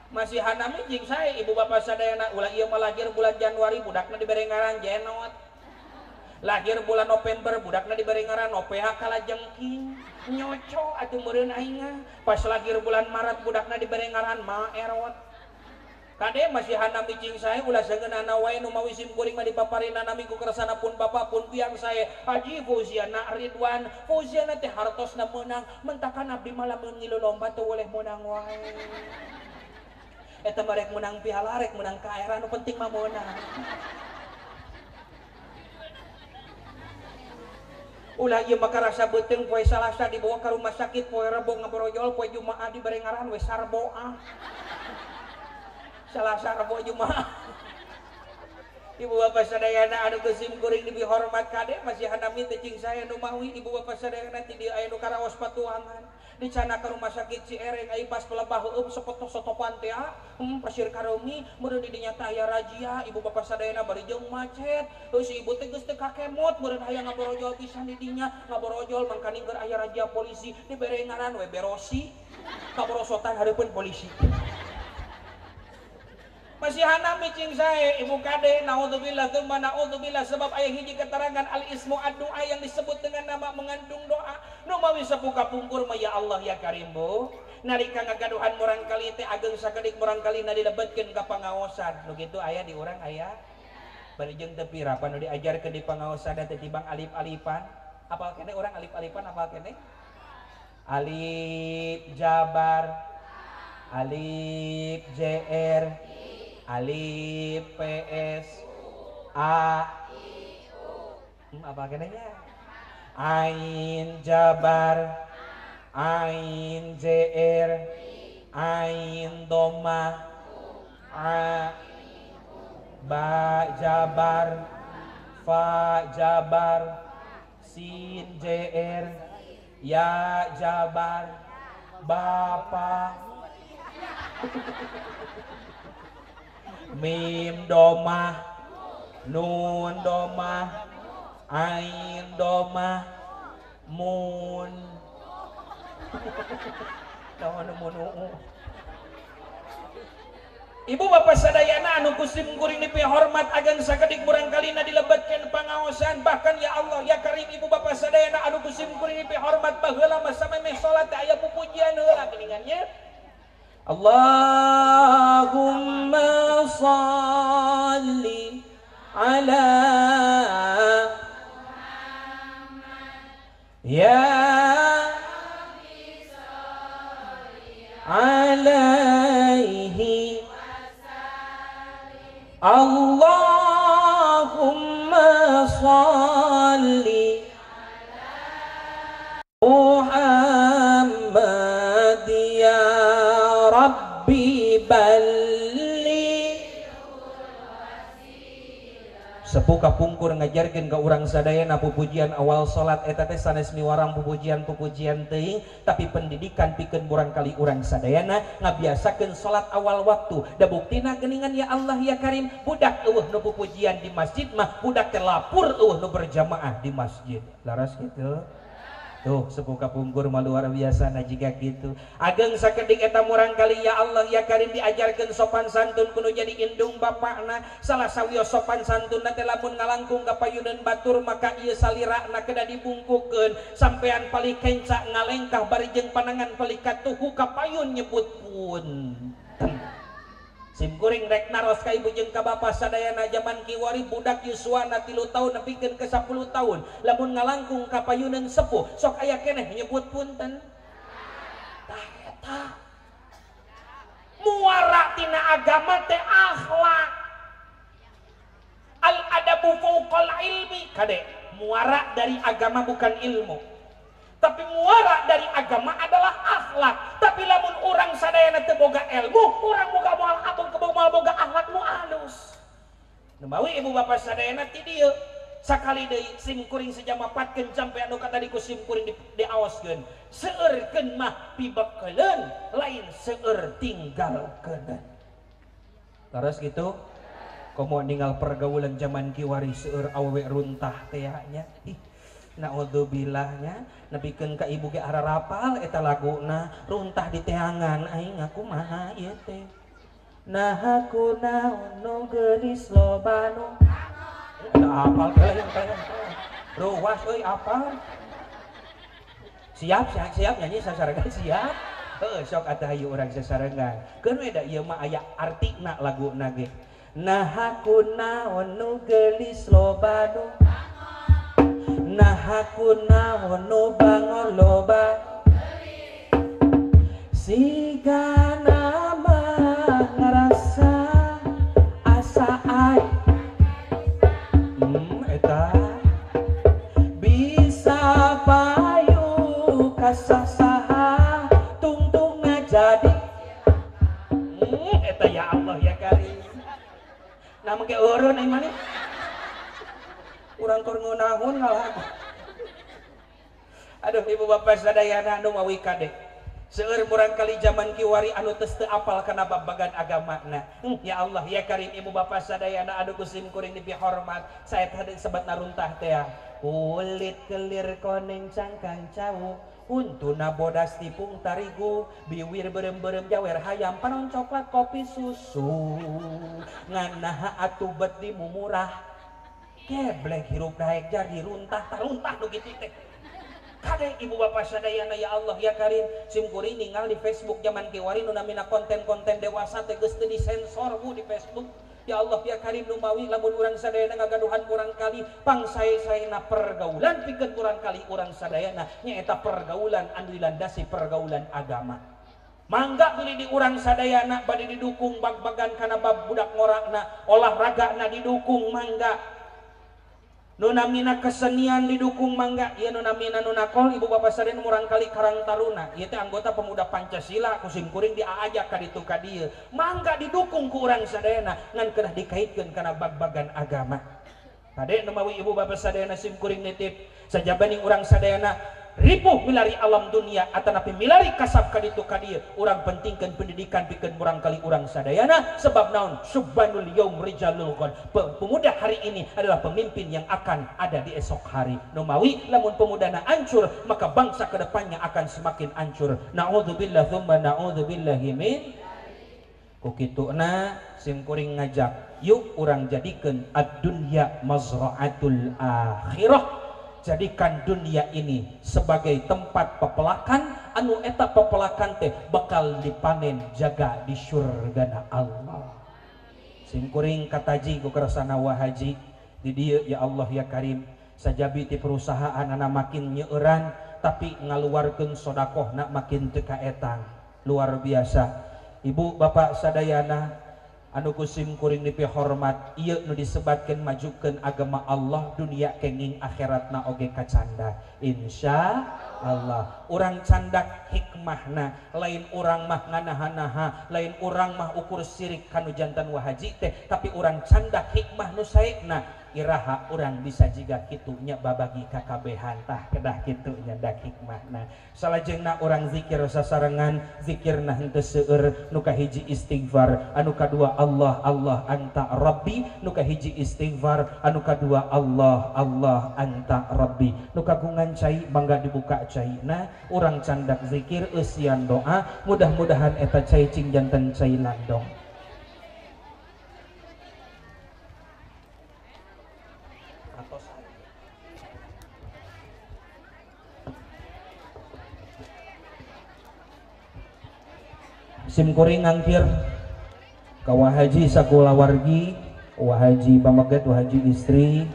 [SPEAKER 1] Masih hanami jeung sae ibu bapak sadayana ulah ieu mah lahir bulan Januari budakna dibere ngaran Jenot. Lahir bulan November budakna dibere ngaran Nopea kalajengking. Nyoco atuh meureun aing mah. Pas lahir bulan Maret budakna dibere ngaran Maerot. Kade masih hanami jeung sae ulah sangeunahna wae nu mawi sim kuring mah dipaparina nami ku kersana pun bapak pun biang sae Haji Fauziana Ridwan. Fauziana teh hartosna meunang mentakan abdi mah lamun ngilu lomba teu boleh meunang wae. Eta mah rek meunang piala rek meunang kaera nu penting mah meunang. Ulah ieu mah karasa beuteung poe Salasa dibawa ka rumah sakit poe Rebo ngaborojol poe Jumaah dibere ngaran we Sarboah. Salasa Rebo Jumaah. Ibu bapak sadayana anu ku sim kuring dipihormat kade masih hanami teh cing sae nu mawi ibu bapak sadayana ti dieu aya nu karaos patuangan. Dicana ke rumah sakit Ciereng ai pas pelebah heueup sepotoh-sotopan teh pasir kareumi meureun di dinya teh aya razia ibu bapak sadayana bari jeung macet heuh si ibu teh geus teu kakemot meureun hayang ngaborojol pisan di dinya ngaborojol mangkaning keur aya razia polisi dibere ngaran we berosi kaborosotan hareupeun polisi. Masih hanami cing sae ibu kade naudzubillah tsumma naudzubillah sebab aya hiji keterangan al ismu ad-doa yang disebut dengan nama mengandung doa. Nu mawi sepuh kapungkur mah ya Allah ya Karim bu. Nalika ngagaduhan murangkalih teh ageng sakedik murangkalihna dilebetkeun ka pangaosan. Nu kitu aya di urang aya. Bari jeung teu pira pan nu diajarkeun di pangaosan teh tibang alif-alifan. Apal keneh urang alif-alifan apal keneh? Alif jabar, alif JR, alif PS A apa kenanya? Ain jabar, ain JR, ain doma, a ba jabar, fa jabar, sin JR, ya jabar. Bapak mim domah nun domah ain domah mun Ibu bapak sadayana anu kusim kuring dipihormat ageng sakedik murangkalina dilebetkeun pangaosan bahkan ya Allah ya Karim ibu bapak sadayana anu kusim kuring dipihormat baheula mah samemeh salat teh aya pupujian heula geuningan nya. Allahumma shalli ala Muhammad ya alaihi Allahumma shalli Muhammad ya Rabbi balli. Sepuh kapungkur ngajarkeun ka urang sadayana pupujian awal salat eta teh sanes miwarang pupujian-pupujian teuing tapi pendidikan pikeun murangkali urang sadayana ngabiasakeun salat awal waktu. Da buktina geuningan ya Allah ya Karim budak eueuh nu pupujian di masjid mah budak teh lapur eueuh nu berjamaah di masjid. Laras kitu. Tuh sepuh kapungkur mah luar biasa na jiga kitu. Ageng sakedik eta murangkali ya Allah ya Karim diajarkeun sopan santun kudu jadi indung bapakna. Salah sawios sopan santun teh lamun ngalangkung ka payuneun batur maka ieu salirana kedah dibungkukeun. Sampean palih kenca ngalengkah bari jeung panangan palih katuhu ka payun nyebut punten. Sim kuring rek naros ka ibu jeung ka bapa sadayana jaman kiwari budak yuswana 3 tahun nepikeun ke 10 tahun lamun ngalangkung ka payuneun sepuh sok aya keneh nyebut punten. Tah eta muara tina agama teh akhlak. Al adabu fauqal ilmi kade muara dari agama bukan ilmu. Tapi muara dari agama adalah akhlak. Tapi lamun urang sadayana teu boga ilmu, urang boga moal abong ke moal boga akhlak nu alus. Numawi ibu bapak sadayana ti dieu sakali deui sim kuring sejamapatkeun sampe anu ka tadi ku sim kuring diaoskeun. Seueurkeun mah pibekeleun, lain seueur tinggalkeun. Terus gitu, komo ninggal pergaulan zaman kiwari seueur awewe runtah teh nya. Ih, naudzubillah nepikeun ka ibu ge ararapal eta laguna runtah di teangan aing aku maha ieu teh. Nah aku naon nu geulis loba nu apal teh ruas euy apal. Siap siap siap nyanyi sasarengan siap. Heuh sok atuh hayu urang sasarengan. Keun we da ieu mah aya artina laguna ge. Nah aku naon nu geulis loba nu nah aku naon nu bangor loba siga nama ngarasa asa ai eta bisa payu kasasaha tungtung ngajadi eta ya Allah ya Karim nah mengke eureun ai maneh urang keur ngeunahun ngalagu. Aduh ibu bapak sadayana anu mawi kade. Seueur murangkali zaman kiwari anu teu apal kana babagan agamana. Ya Allah ya Karim ibu bapak sadayana anu ku sim kuring dipihormat. Saya tadi sebat naruntah teh. Kulit kelir koneng cangkang cau, untuna bodas tipung tarigu, biwir berem-berem jawer hayam panon coklat kopi susu. Nganaha atuh bet di mumurah. Geblek hirup daek jadi runtah taruntah nu kitu teh. Kade ibu bapak sadayana ya Allah ya Karim sim kuring ninggal di Facebook zaman kiwari nu namina konten-konten dewasa teh geus teu disensor bu di Facebook. Ya Allah ya Karim nu mawi lamun urang sadayana ngagaduhan kurang kali pangsae-saena pergaulan pikeun kurang kali urang sadayana nyaeta pergaulan anu dilandasi pergaulan agama. Mangga beli di urang sadayana bade didukung bag-bagan kana bab budak ngorakna olahragana didukung mangga. Nu namina kesenian didukung mangga, ieu nu namina nu nakol ibu bapak sadayana murangkali Karang Taruna, ieu teh anggota pemuda Pancasila ku sim kuring diajak ka ditu ka dieu. Mangga didukung ku urang sadayana ngan kedah dikaitkeun kana bag-bagan agama. Kade nu mawi ibu bapak sadayana sim kuring nitip sajabaning urang sadayana Ripuh milari alam dunia atanapi milari kasab kaditu kadieu urang pentingkeun pendidikan pikeun murang kali urang sadayana sebab naon subbanul yaum rijalul ghad. Pemuda hari ini adalah pemimpin yang akan ada di esok hari. Numawi lamun pemudana hancur maka bangsa kedepannya akan semakin hancur. Na'udzubillah tsumma na'udzubillahi min. Ku kituna sim kuring ngajak yuk urang jadikeun ad-dunya mazra'atul akhirah. Jadikan dunia ini sebagai tempat pepelakan anu eta pepelakan teh bakal dipanen jaga di surgana Allah. Simkuring kataji ku kersana wa haji di dieu ya Allah ya Karim sajabi ti perusahaan ana makin nyeueuran tapi ngaluarkeun sodakohna makin teu kaetang. Luar biasa. Ibu bapak sadayana anu ku simkuring dipihormat ieu nu disebatkeun majukeun agama Allah dunia kenging akhiratna oge kacanda insya Allah. Urang candak hikmahna lain urang mah nganaha-naha lain urang mah ukur sirik kanu jantan wahaji teh tapi urang candak hikmah nu saena iraha urang bisa jiga kitunya babagi kakabehan tah kedah kitunya dak hikmahna. Salajengna urang zikir sasarengan zikirna henteu seueur nu kahiji istighfar anu kadua Allah Allah anta Rabbi nu kahiji istighfar anu kadua Allah Allah anta Rabbi nu kagungan cai mangga dibuka caina urang candak zikir eusian doa mudah-mudahan eta cai cing janten cai landong. Simkuring ngangkir ka wahaji sakulawargi, wahaji pameget, wahaji istri,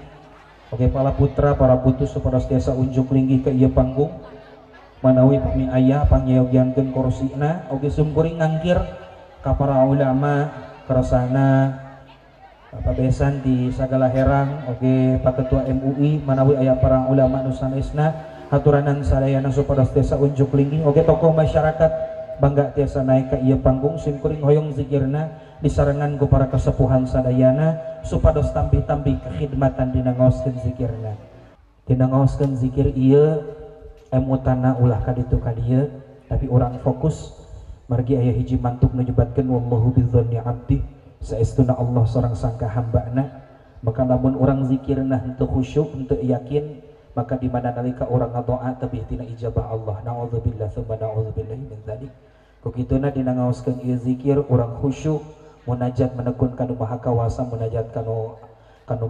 [SPEAKER 1] oke para putra, para putus supados tiasa unjuk linggih ke ieu panggung. Manawi pami aya pangyogiankeun korsina, oke simkuring ngangkir ka para ulama kersana Pak Besan di sagala herang, oke Pak Ketua MUI manawi aya para ulama nu sanesna haturanan sadayana supados tiasa unjuk linggih, oke tokoh masyarakat bangga tiasa naik ke ieu panggung. Simkuring hoyong zikirna disarengan ku para kesepuhan sadayana supados tambih-tambih kekhidmatan dina ngaoskeun zikirna. Dina ngaoskeun zikir ieu emutana ulah ka ditu ka dieu tapi urang fokus margi aya hiji mantuk nu nyebatkeun wallahu bidzanni abdi saestuna Allah sareng sangka hambana. Maka lamun urang zikirna henteu khusyuk henteu yakin maka di mana nalika urang ngadoa tebih tina ijabah Allah. Na'udzubillah tsumma na'udzubillahi min dzalik. Ku kituna dina ngaoskeun ieu zikir urang khusyuk munajat menekun kanu Maha Kawasa munajat kanu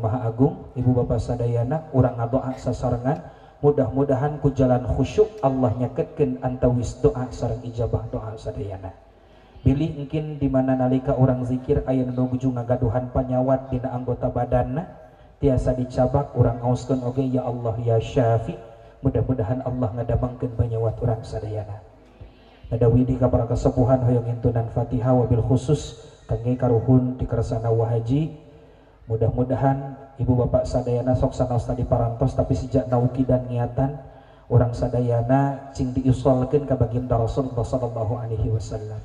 [SPEAKER 1] Maha Agung. Ibu bapak sadayana urang ngadoa sasarengan mudah-mudahan ku jalan khusyuk Allah nyaketkeun antawis doa sareng ijabah doa sadayana. Bilih mungkin di mana nalika urang zikir aya nu nuju ngagaduhan panyawat dina anggota badanna tiasa dicabak urang ngaoskeun oge ya Allah ya Syafi mudah-mudahan Allah ngadamangkeun panyawat urang sadayana. Ada widi ka para kesepuhan hoyong intunan Fatihah wabil khusus kangge karuhun di kersana wahaji. Mudah-mudahan ibu bapak sadayana sok sanaos tadi parantos tapi sejak nauki dan niatan urang sadayana cing diusolkeun ka baginda Rasulullah sallallahu alaihi wasallam.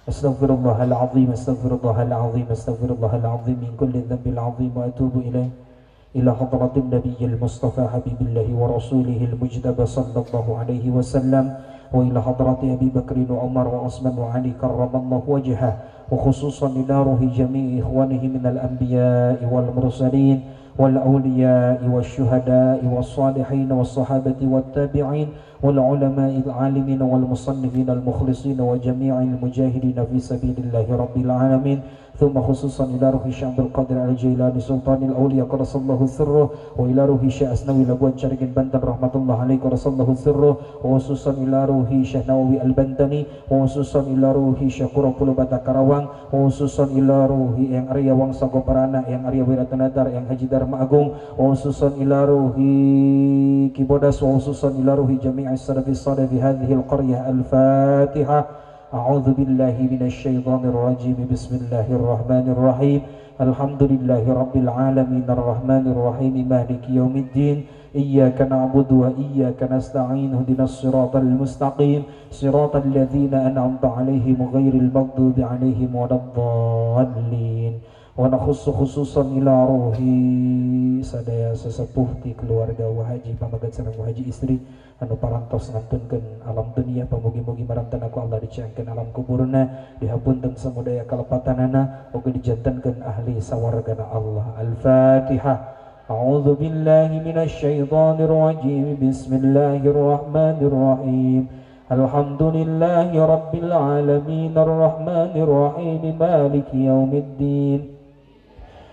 [SPEAKER 1] Astaghfirullahalazim astaghfirullahalazim astaghfirullahalazim min kulli dzambil azim wa atubu ilaih ila hadratin nabiyil mustafa habibillahi wa rasulihil mujtaba sallallahu alaihi wasallam wa ila hadrati Abi Bakrin wa Umar wa Utsman wa Ali karramallahu wajhah wa khususan ila ruhi jami'i ikhwanihi minal anbiya'i wal mursalin wal awliya'i wasyuhada'i was salihin was sahabati wat tabi'in wal ulama'il alimin wal musannifin al mukhlisin wa jami'il mujahidin fi sabilillahi rabbil alamin. Thumma khususan ila ruhi Syekh Abdul Qadir Al-Jailani Sultanil Auliya qaddasallahu sirruh wa ila ruhi Syekh Asnawi Labuan Syarikin Banten rahmatullah alaihi qaddasallahu sirruh wa khususan ila ruhi Syekh Nawawi Al-Bantani wa khususan ila ruhi Syekh Qurapul Bata Karawang wa khususan ila ruhi Yang Arya Wangsa Goparana Yang Arya Wiratanadar Yang Haji Dharma Agung wa khususan ila ruhi Kibodas wa khususan ila ruhi jami'is salafis salih fi hadhihi al-qaryah. Al-Fatihah. A'udzu billahi minasyaitonir rajim. Bismillahirrahmanirrahim. Alhamdulillahi rabbil alamin arrahmanir rahim maliki yaumiddin. Iyyaka na'budu wa iyyaka nasta'in ihdinas siratal mustaqim siratal ladzina an'amta 'alaihim ghairil maghdubi 'alaihim waladdallin. Wa nakhussu khususan ila ruhi sadaya sesepuh ti keluarga Wa Haji pamagat sareng Wa Haji istri anu parantos ngantunkeun alam dunia pamugi-mugi maranten aku Allah dicangkeun alam kuburna dihapunten samudaya kalepatanana oge dijantenkeun ahli sawargana Allah. Al-Fatihah. A'udzu billahi minasyaitonir rajim. Bismillahirrahmanirrahim. Alhamdulillahi rabbil alamin arrahmanir rahim maliki yaumiddin.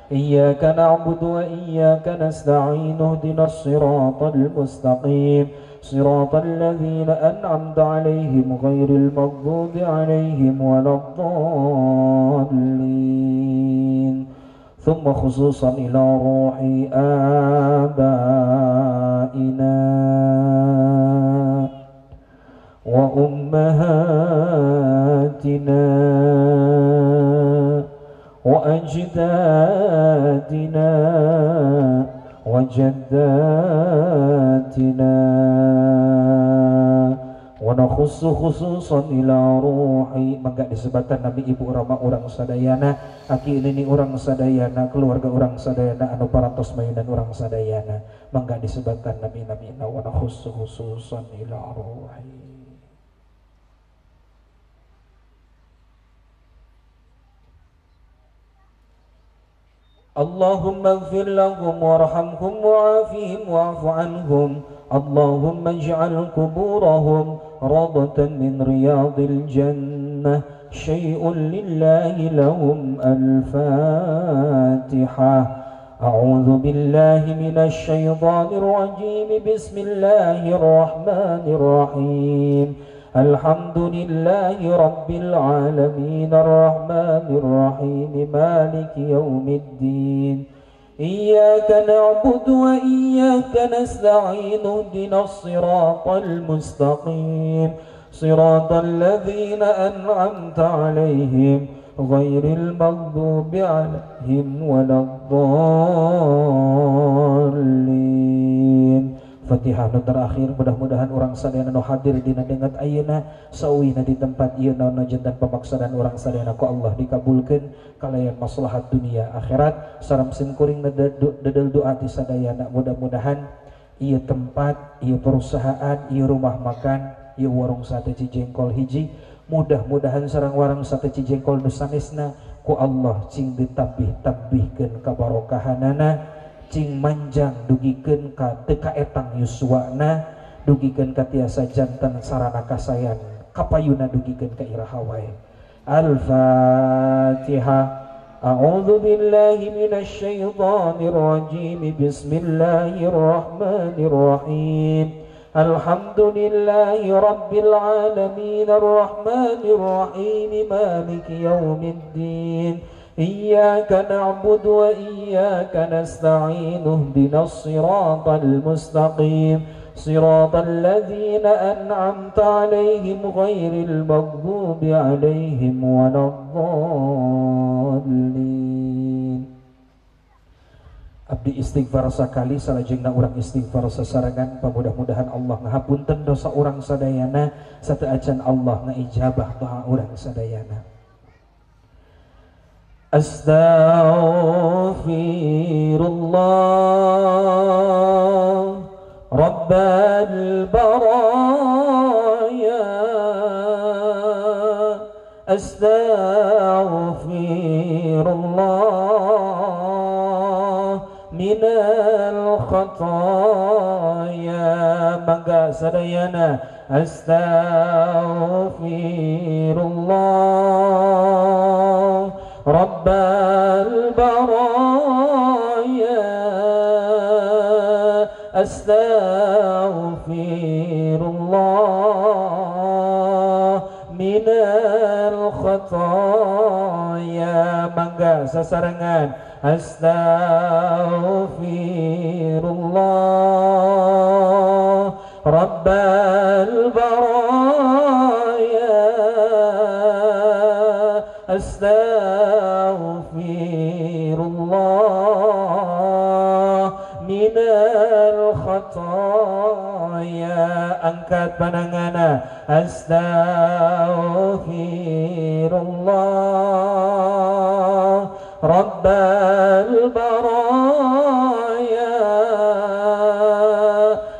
[SPEAKER 1] Iyyaka na'budu wa iyyaka nasta'in ihdinas siratal mustaqim siratal ladzina an'amta 'alaihim ghairil maghdubi 'alaihim waladdallin. Thumma khususan ila ruhi abaina wa ummahatina wa ajdadina wa jaddatina wa nakhussu khususan ila ruhi. Mangga disebatan Nabi Ibu Rama urang sadayana, aki nini urang sadayana, keluarga urang sadayana, anu parantos mayunan urang sadayana. Mangga disebatan Nabi-nabi wa nakhussu khususan ila ruhi. Allahumma ighfir lahum warhamhum wa'afihim wa'fu anhum. Allahumma ij'al kuburahum radatan min riyadil jannah. Syai'un lillahi lahum. Al-Fatihah. A'udzu billahi minasy syaithanir rajim. Bismillahirrahmanirrahim. Alhamdulillahi rabbil alamin arrahmanir rahim maliki yaumiddin. Iyyaka na'budu wa iyyaka nasta'in ihdinas siratal mustaqim siratal ladzina an'amta 'alaihim ghairil maghdubi 'alaihim waladdallin. Fatihah nu terakhir, mudah-mudahan orang sadayana nu hadir dina dengat ayeuna sauwina di tempat ieu naon jantan pamaksadan urang sadayana ku Allah dikabulkeun kalayan maslahat dunia akhirat. Saram sim kuring dedel doa ti sadayana, mudah-mudahan ieu tempat, ieu perusahaan, ieu rumah makan, ieu warung sate Cijengkol hiji, mudah-mudahan sareng warung sate Cijengkol nu sanesna ku Allah cing ditambih-tambihkeun kabarokahanana, cing manjang dugikeun ka teu kaetang yuswana, dugikeun ka tiasa jantan sarana kasayan kapayuna dugikeun ka iraha wae. Al-Fatihah. A'udzu billahi minasy syaithanir rajim. Bismillahirrahmanirrahim. Alhamdulillahi rabbil alamin arrahmanir rahim maliki yaumiddin. Iyyaka na'budu wa iyyaka nasta'in ihdinas siratal mustaqim siratal ladzina an'amta 'alaihim ghairil maghdubi 'alaihim waladdallin. Abdi istighfar sakali salajengna urang istighfar sasarengan, pamudah-mudahan Allah ngahapunten dosa urang sadayana sateuacan Allah ngaijabah doa urang sadayana. Astaghfirullah Rabbal baraya, astaghfirullah minal khataya. Mangga sadayana astaghfirullah Rabbal baraya, astaghfirullah minal khataya. Mangga sasarengan astaghfirullah Rabbal baraya, astaghfirullah minal khataya. Angkat panangana astaghfirullah رب البرايا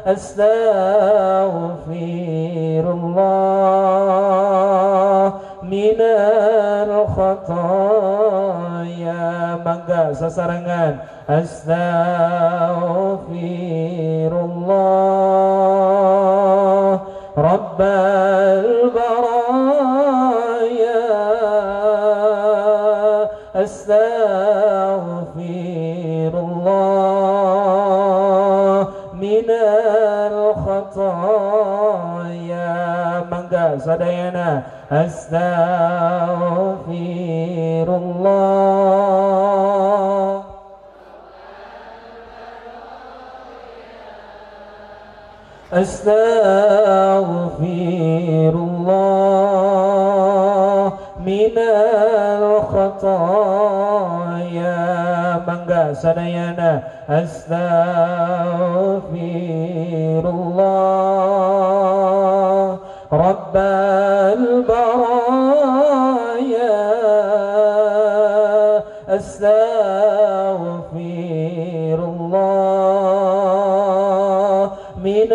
[SPEAKER 1] أستغفر الله من الخطايا. Mangga sasarengan أستغفر الله رب البرايا أستغفر الله من الخطايا. Mangga sadayana أستغفر الله أستغفر الله من الخطايا. Mangga sadayana أستغفر الله رب البرايا أستغفر الله من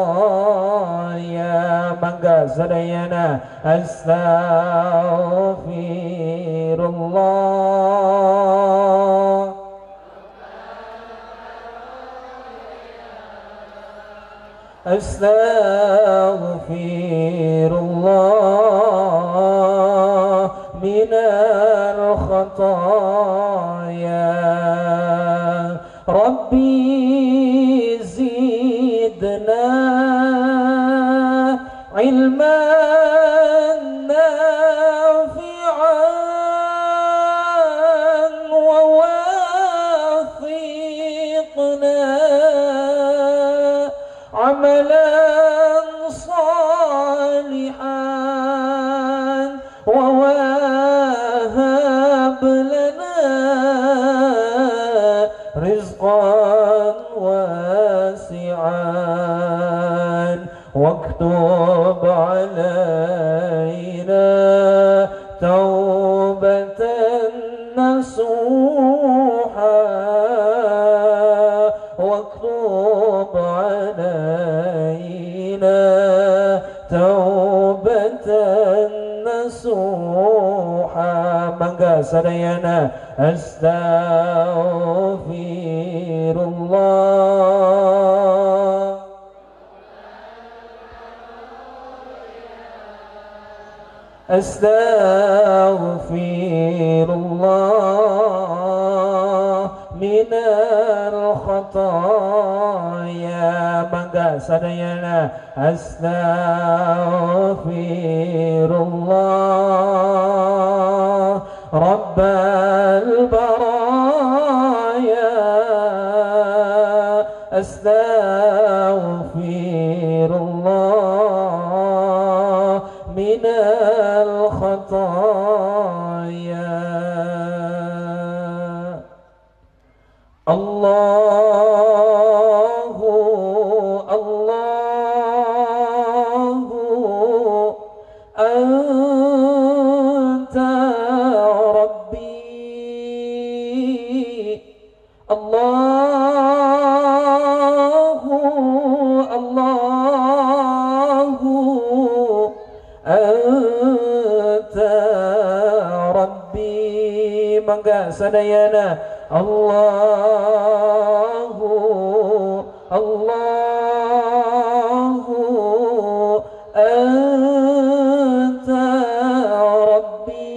[SPEAKER 1] الخطايا. Mangga sadayana أستغفر الله أستغفر الله من الخطايا. ربي زدنا علما نافعا ووفقنا عملا صالحا ووهب لنا رزقا واسعا واكتب علينا توبة نصوحا واكتب علينا توبة نصوحا. Mangga sadayana أستغفر الله أستغفر الله من الخطايا. Mangga sadayana أستغفر الله رب البرايا أستغفر الله من الخطايا. الله الله أنت ربي الله الله أنت ربي. Mangga sadayana الله الله أنت ربي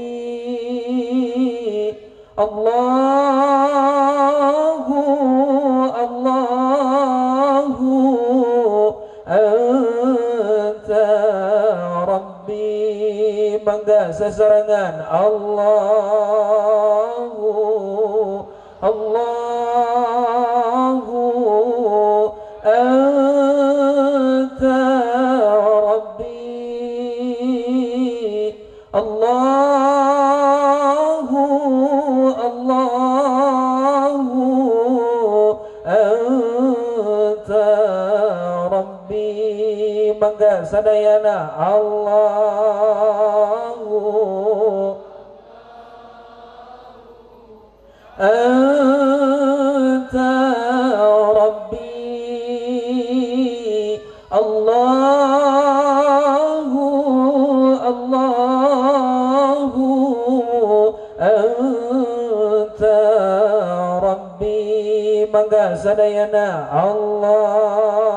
[SPEAKER 1] الله الله أنت ربي. Mangga sasarengan الله الله أنت ربي الله الله أنت ربي. Mangga sadayana Allah. Anta Rabbi Allahu Allahu Anta Rabbi. Mangga sadayana Allahu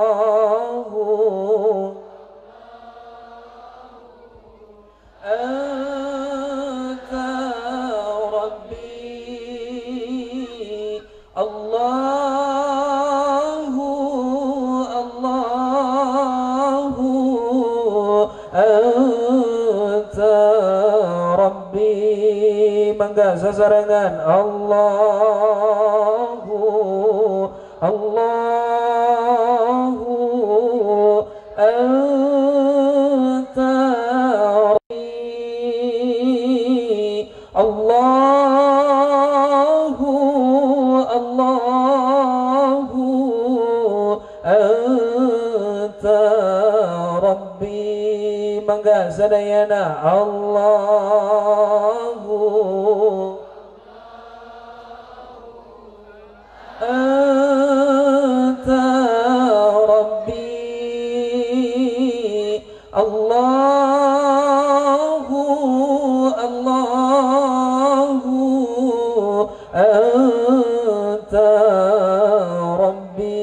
[SPEAKER 1] Anta Rabbi Allahu Allahu Anta Rabbi. Mangga sasarengan Allahu Allahu Anta Rabbi Allahu Allahu Anta Rabbi. Mangga sadayana Allahu Anta Rabbi Allahu Allahu Anta Rabbi.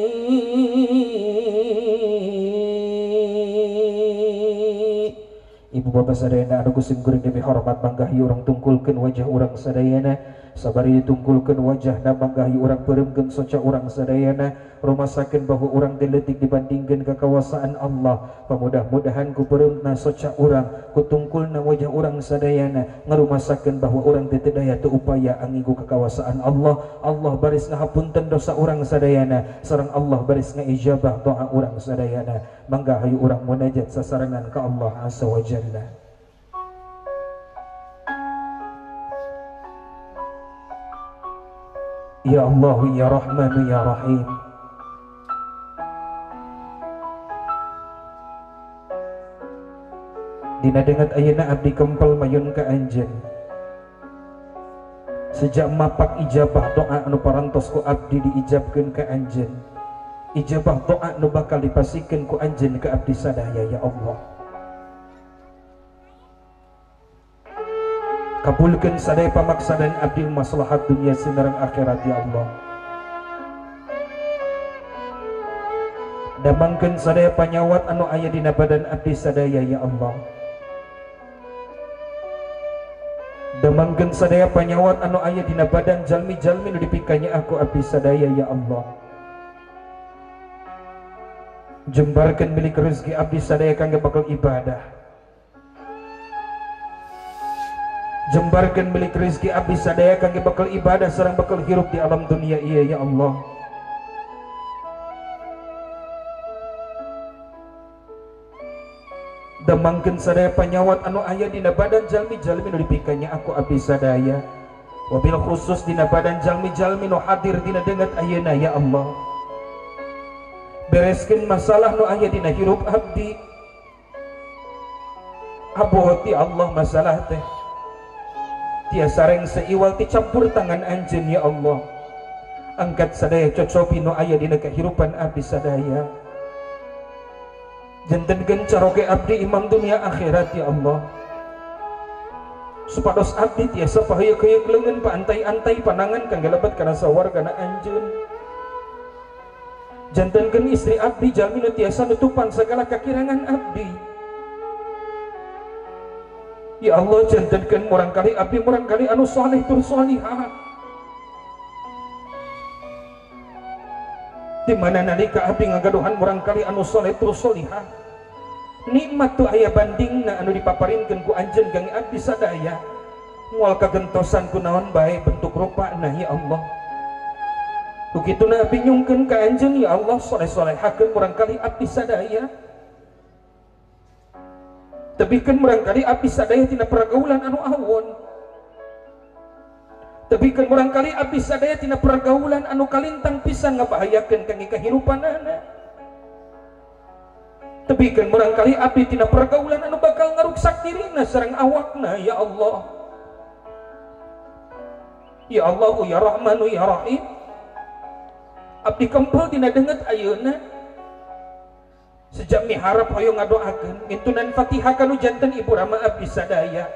[SPEAKER 1] Ibu bapak sadayana anu kusim kuring demi hormat, manggahi urang tungkulkeun wajah urang sadayana, sabari ditungkulkeun wajahna manggahi urang peureumkeun soca urang sadayana, rumasakeun bahwa urang teh leutik dibandingkeun ka kawasaan Allah. Pamudah-mudahan ku peureumna soca urang, ku tungkulna wajah urang sadayana, ngarumasakeun bahwa urang teh teu daya teu upaya angigu ka kawasaan Allah. Allah baris ngahapunten dosa urang sadayana, sareng Allah baris ngaijabah doa urang sadayana. Mangga hayu urang munajat sasarengan ka Allah Azza wa Jalla. Ya Allah ya Rahman ya Rahim. Dina dengat ayeuna abdi kempel mayun ka anjeun. Sejak mapak ijabah doa anu parantos ku abdi diijabkeun ka anjeun. Ijabah doa nu bakal dipasikeun ku anjeun ka abdi sadaya ya Allah. Kabulkeun sadaya pamaksadan abdi maslahat dunia sinareng akhirat ya Allah. Damangkeun sadaya panyawat anu aya dina badan abdi sadaya ya Allah. Damangkeun sadaya panyawat anu aya dina badan jalmi-jalmi nu dipikanya aku abdi sadaya ya Allah. Jembarkeun milik rezeki abdi sadaya kangge bakal ibadah. Jembarkeun milik rezeki abdi sadaya kangge bakal ibadah sareng bakal hirup di alam dunia ieu ya Allah. Damangkeun sadaya panyawat anu aya dina badan jalmi-jalmi nu dipikanya aku abdi sadaya, wabil khusus dina badan jalmi-jalmi nu hadir dina dengat ayeuna ya Allah. Bereskeun masalah nu aya dina hirup abdi. Abot ya Allah masalah teh tiasa reng seiwal ti campur tangan anjeun ya Allah. Angkat sadaya cocobi nu aya dina kehirupan abdi sadaya. Jantenkeun caroge abdi imam dunia akhirat ya Allah. Supados abdi tiasa paheuyeuh-heuyeuk leungeun paantai-antai panangan kangge lebet kana sawargana anjeun. Jantenkeun istri abdi jalmi nu tiasa nutupan segala kakirangan abdi. Ya Allah, jantenkeun murangkali abdi murangkali anu saleh tur salihah. Di mana nalika abdi ngagaduhan murangkali anu saleh tur salihah, nikmat tu aya bandingna anu dipaparinkeun ku anjeun kang abdi sadaya. Moal kagentosan ku naon bae bentuk rupana ya Allah. Ku kituna abdi nyungkeun ka anjeun ya Allah, saleh-salehakeun murangkali abdi sadaya. Tebihkeun murangkali abdi sadaya tina pergaulan anu awon. Tebihkeun murangkali abdi sadaya tina pergaulan anu kalintang pisan ngabahayakeun kangge kahirupanana. Tebihkeun murangkali abdi tina pergaulan anu bakal ngaruksak dirina sareng awakna ya Allah. Ya Allah ya Rahmanu ya Rahim, abdi kempel dina denget ayeuna sejak miharap hoyong ngadoakeun ngintunan Fatihah kanu janten ibu rama abdi sadaya.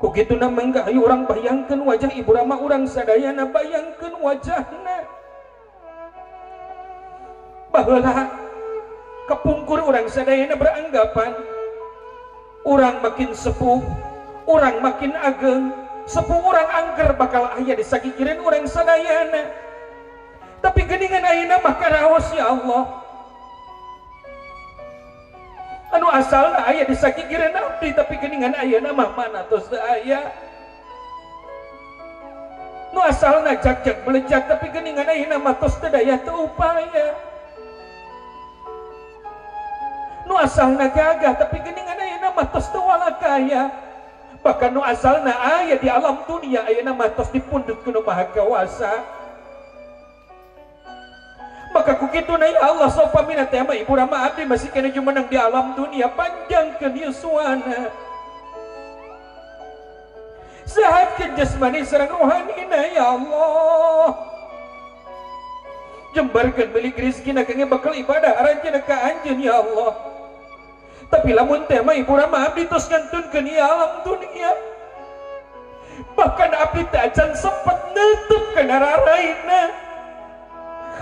[SPEAKER 1] Ku kituna mangga ayo urang bayangkeun wajah ibu rama urang sadayana, bayangkeun wajahna. Baheula kepungkur urang sadayana beranggapan urang makin sepuh, urang makin ageng, sepuh urang angker bakal aya di sakikireun urang sadayana. Tapi geuningan ayeuna mah karaos ya Allah. Anu asalna aya di sakikireun abdi, tapi geuningan ayeuna mah mana tos teu aya. Nu asalna jak-jak belejak, tapi geuningan ayeuna mah tos teu daya teu upaya. Nu asalna gagah, tapi geuningan ayeuna mah tos teu walakaya. Bahkan nu asalna aya di alam dunia ayeuna mah tos dipundhut ku Nu Maha Kawasa. Maka ku kituna ya Allah saupamina teh mah ibu rama abdi masih kena jumeneng di alam dunia, panjangkeun yuswana, sehatkeun jasmani sareng rohanina ya Allah, jembarkeun milik rezekina kangge bakal ibadah aranjeunna ka anjeun ya Allah. Tapi lamun teh mah ibu rama abdi tos ngantunkeun ieu alam dunia, bahkan abdi teh acan sempet neutup kana raraina.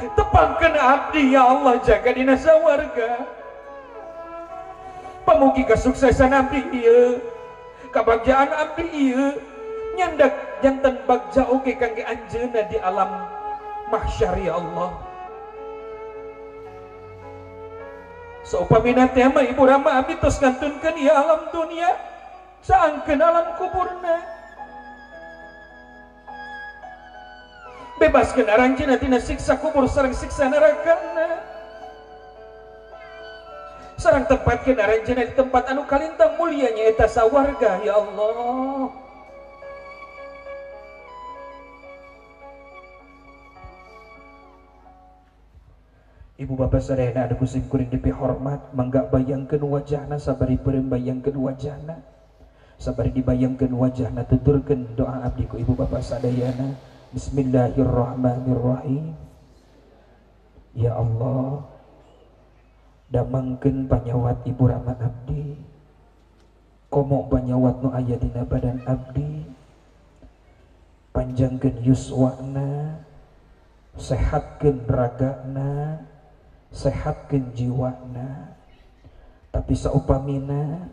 [SPEAKER 1] Tepangkeun abdi ya Allah, jaga dina sawarga. Pamugi kesuksesan abdi ieu, kabagjaan abdi ieu nyandak janten bagja oge kangge anjeunna di alam mahsyar ya Allah. Saupamina teh mah ibu rama abdi tos ngantunkeun ieu alam dunia, saangkeun alam kuburna. Bebaskeun aranjeunna tina siksa kubur sareng siksa nerakana. Sareng tempatkeun aranjeunna di tempat anu kalintang mulia nyaeta sawarga ya Allah. Ibu bapak sadayana anu kusim kuring dipihormat, mangga bayangkeun wajahna sabari peureum bayangkeun wajahna. Sabari dibayangkeun wajahna tuturkeun doa abdi ku ibu bapak sadayana. Bismillahirrahmanirrahim. Ya Allah, damangkeun panyawat ibu rama abdi, komo panyawat nu aya dina badan abdi, panjangkeun yuswana, sehatkeun ragana, sehatkeun jiwana. Tapi saupamina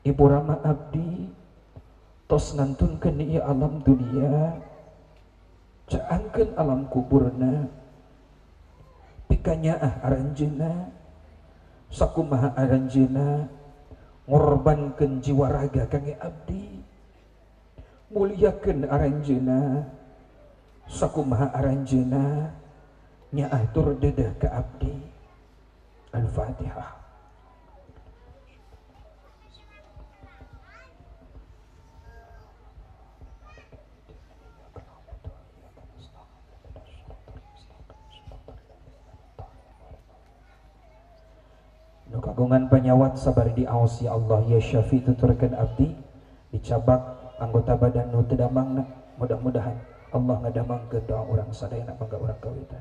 [SPEAKER 1] ibu rama abdi tos ngantunkeun ieu alam dunia, caangkeun alam kuburna, pikanyaah aranjeunna, sakumaha aranjeunna ngorbankeun jiwa raga kangge abdi, muliakeun aranjeunna, sakumaha aranjeunna nyaah tur dedeh ka abdi. Al-Fatihah. Nu kagungan panyawat sabar di aos ya Allah ya Syafi tuturkeun abdi dicabak anggota badan nu teu damangna, mudah-mudahan Allah ngadamangkeun doa urang sadayana mangga urang kawitan.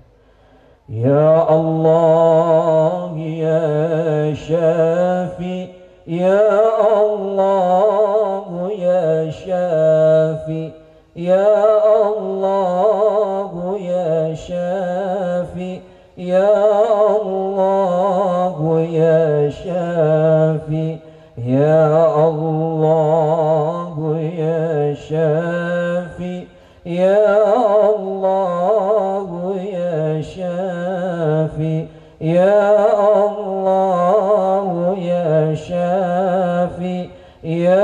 [SPEAKER 1] Ya Allah ya Syafi, ya Allah ya Syafi, ya Allah ya Syafi, ya Allah ya Syafi, ya Allah ya Syafi, ya Allah ya Syafi, ya Allah ya Syafi, ya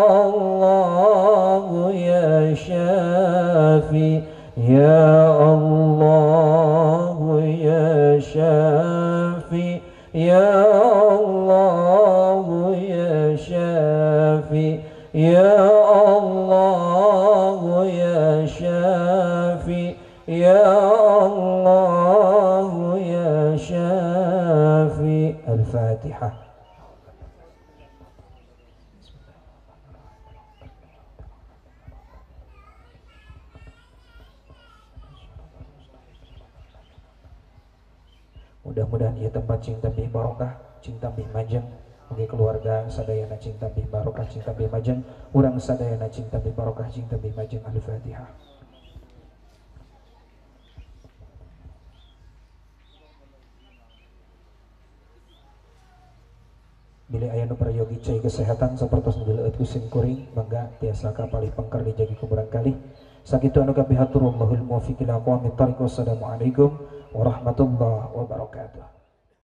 [SPEAKER 1] Allah ya Syafi, ya Allah ya Syafi, ya Allah ya Syafi, ya Allah ya Syafi, ya Allah ya Syafi. Al-Fatihah. Mudah-mudahan ieu tempat cing tambih barokah, cing tambih majeng. Oke keluarga sadayana cing tambih barokah, cing tambih majeng. Urang sadayana cing tambih barokah, cing tambih majeng. Al-Fatihah. Bilih aya nu prayogi cai kesehatan sapertos nu dileueut ku sim kuring, mangga tiasa ka palih pengker dijagi kuburan kalih. Sakitu anu kapihatur, wallahul muwaffiq ila aqwamit thoriq. Wassalamualaikum warahmatullahi wabarakatuh.